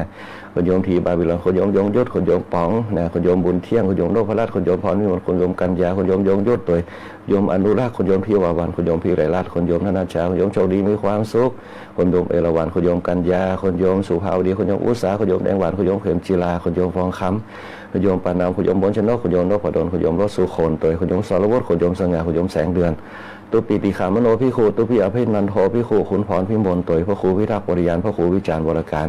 คุณโยมทีบาบิลอน คุณโยมยงยุทธ คุณโยมป๋องนะ คุณโยมบุญเที่ยง คุณโยมนพรัตน์ คุณโยมพรวิมล คุณโยมกัญญา คุณโยมยงยุทธโตย โยมอนุรักษ์ คุณโยมพิวาวัณ คุณโยมพิไรรัตน์ คุณโยมธนัชชา คุณโยมโชคดีมีความสุข คุณโยมเอราวัณ คุณโยมกัญญา คุณโยมสุภาวดี คุณโยมอุตสา คุณโยมแดงหวาน คุณโยมเข็มจีรา คุณโยมฟองคำ คุณโยมปานอม คุณโยมบนชนก คุณโยมนพดล คุณโยมรถสุคนโตย คุณโยมสรวุฒิ คุณโยมสง่า คุณโยมแสงเดือน ตุ๊ปิติขามโนภิกขุ ตุ๊ปิอภินันโทภิกขุ ขุนพรพิมลตวย พระครูพิทักษ์วริยาน พระครูวิจารณ์วรการ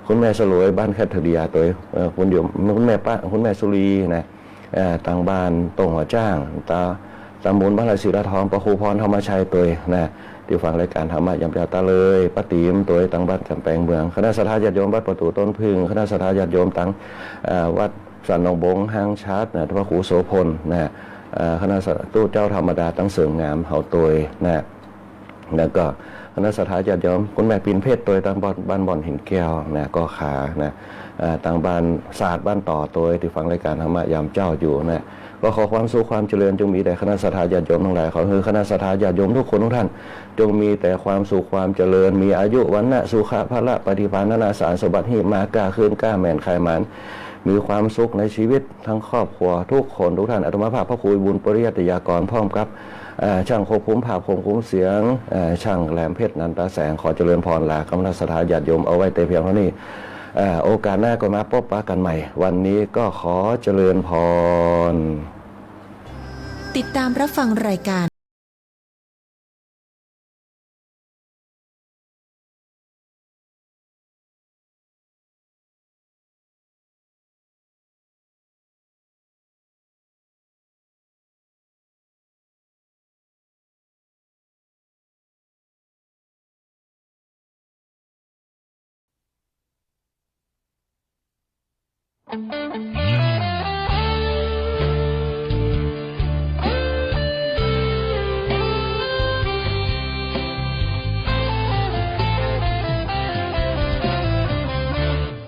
คุณแม่สลวยบ้านแคทเธอรีนตวย เอ่อ คุณโยม คุณแม่ป้า คุณแม่สุรีนะ เอ่อ ตังบ้านโต้งหัวจ้าง ตา ตำบลบ้านไร่ศิลาทอง พระครูพรธรรมชัยตวยนะ ตี้ฟังรายก๋านธรรมะยามเจ๊า ตาเลย ป้าติ๋มตวย ตังบ้านก๋ำแปงเมือง คณะศรัทธาญาติโยมวัดประตู๋ต้นผึ้ง คณะศรัทธาญาติโยมตัง เอ่อ วัดสันหนองบง ห้างชัดนะ พระครูโสภณนะ เอ่อ คณะสาธุเจ้าธรรมดาตังเสริมงามเฮาตวยนะ แล้วก็คณะศรัทธาญาติโยม คุณแม่ปิ่นเพชรตวย ตังบ้าน บ้านบ่อนหินแก้วนะ ก็ขานะ เอ่อ ตังบ้านสาดบ้านต่อตวย ตี้ฟังรายก๋านธรรมะยามเจ๊าอยู่นะ ก็ขอความสุขความเจริญจงมีแด่คณะศรัทธาญาติโยมตังหลาย ขอหื้อคณะศรัทธาญาติโยมทุกคนทุกท่าน จงมีแต่ความสุขความเจริญ มีอายุ วรรณะ สุขะ พละ ปฏิภาณ ธนสารสมบัติ ฮีบมาก้าขึ้น ก้าแม่น ขายหมาน มีความสุขในชีวิต ทั้งครอบครัวทุกคนทุกท่าน อาตมาภาพพระครูบุญปริยัติยากร พร้อมกับ เอ่อ ช่างควบคุมภาพ ควบคุมเสียง เอ่อ ช่างแหลมเพชร นันตาแสง ขอเจริญพร ลาคณะศรัทธาญาติโยมเอาไว้แต่เพียงเท่านี้ เอ่อ โอกาสหน้าก็มาปะปะกั๋นใหม่ วันนี้ก็ขอเจริญพร ติดตามรับฟังรายการ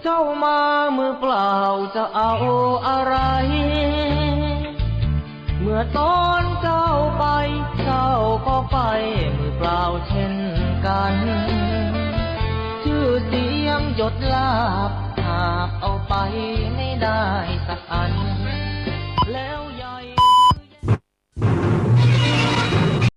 เจ้ามามือเปล่าจะเอาอะไร เมื่อตอนเจ้าไป เจ้าก็ไปมือเปล่าเช่นกัน ชื่อเสียงยศลาภหาบเอาไปไม่ได้สักอัน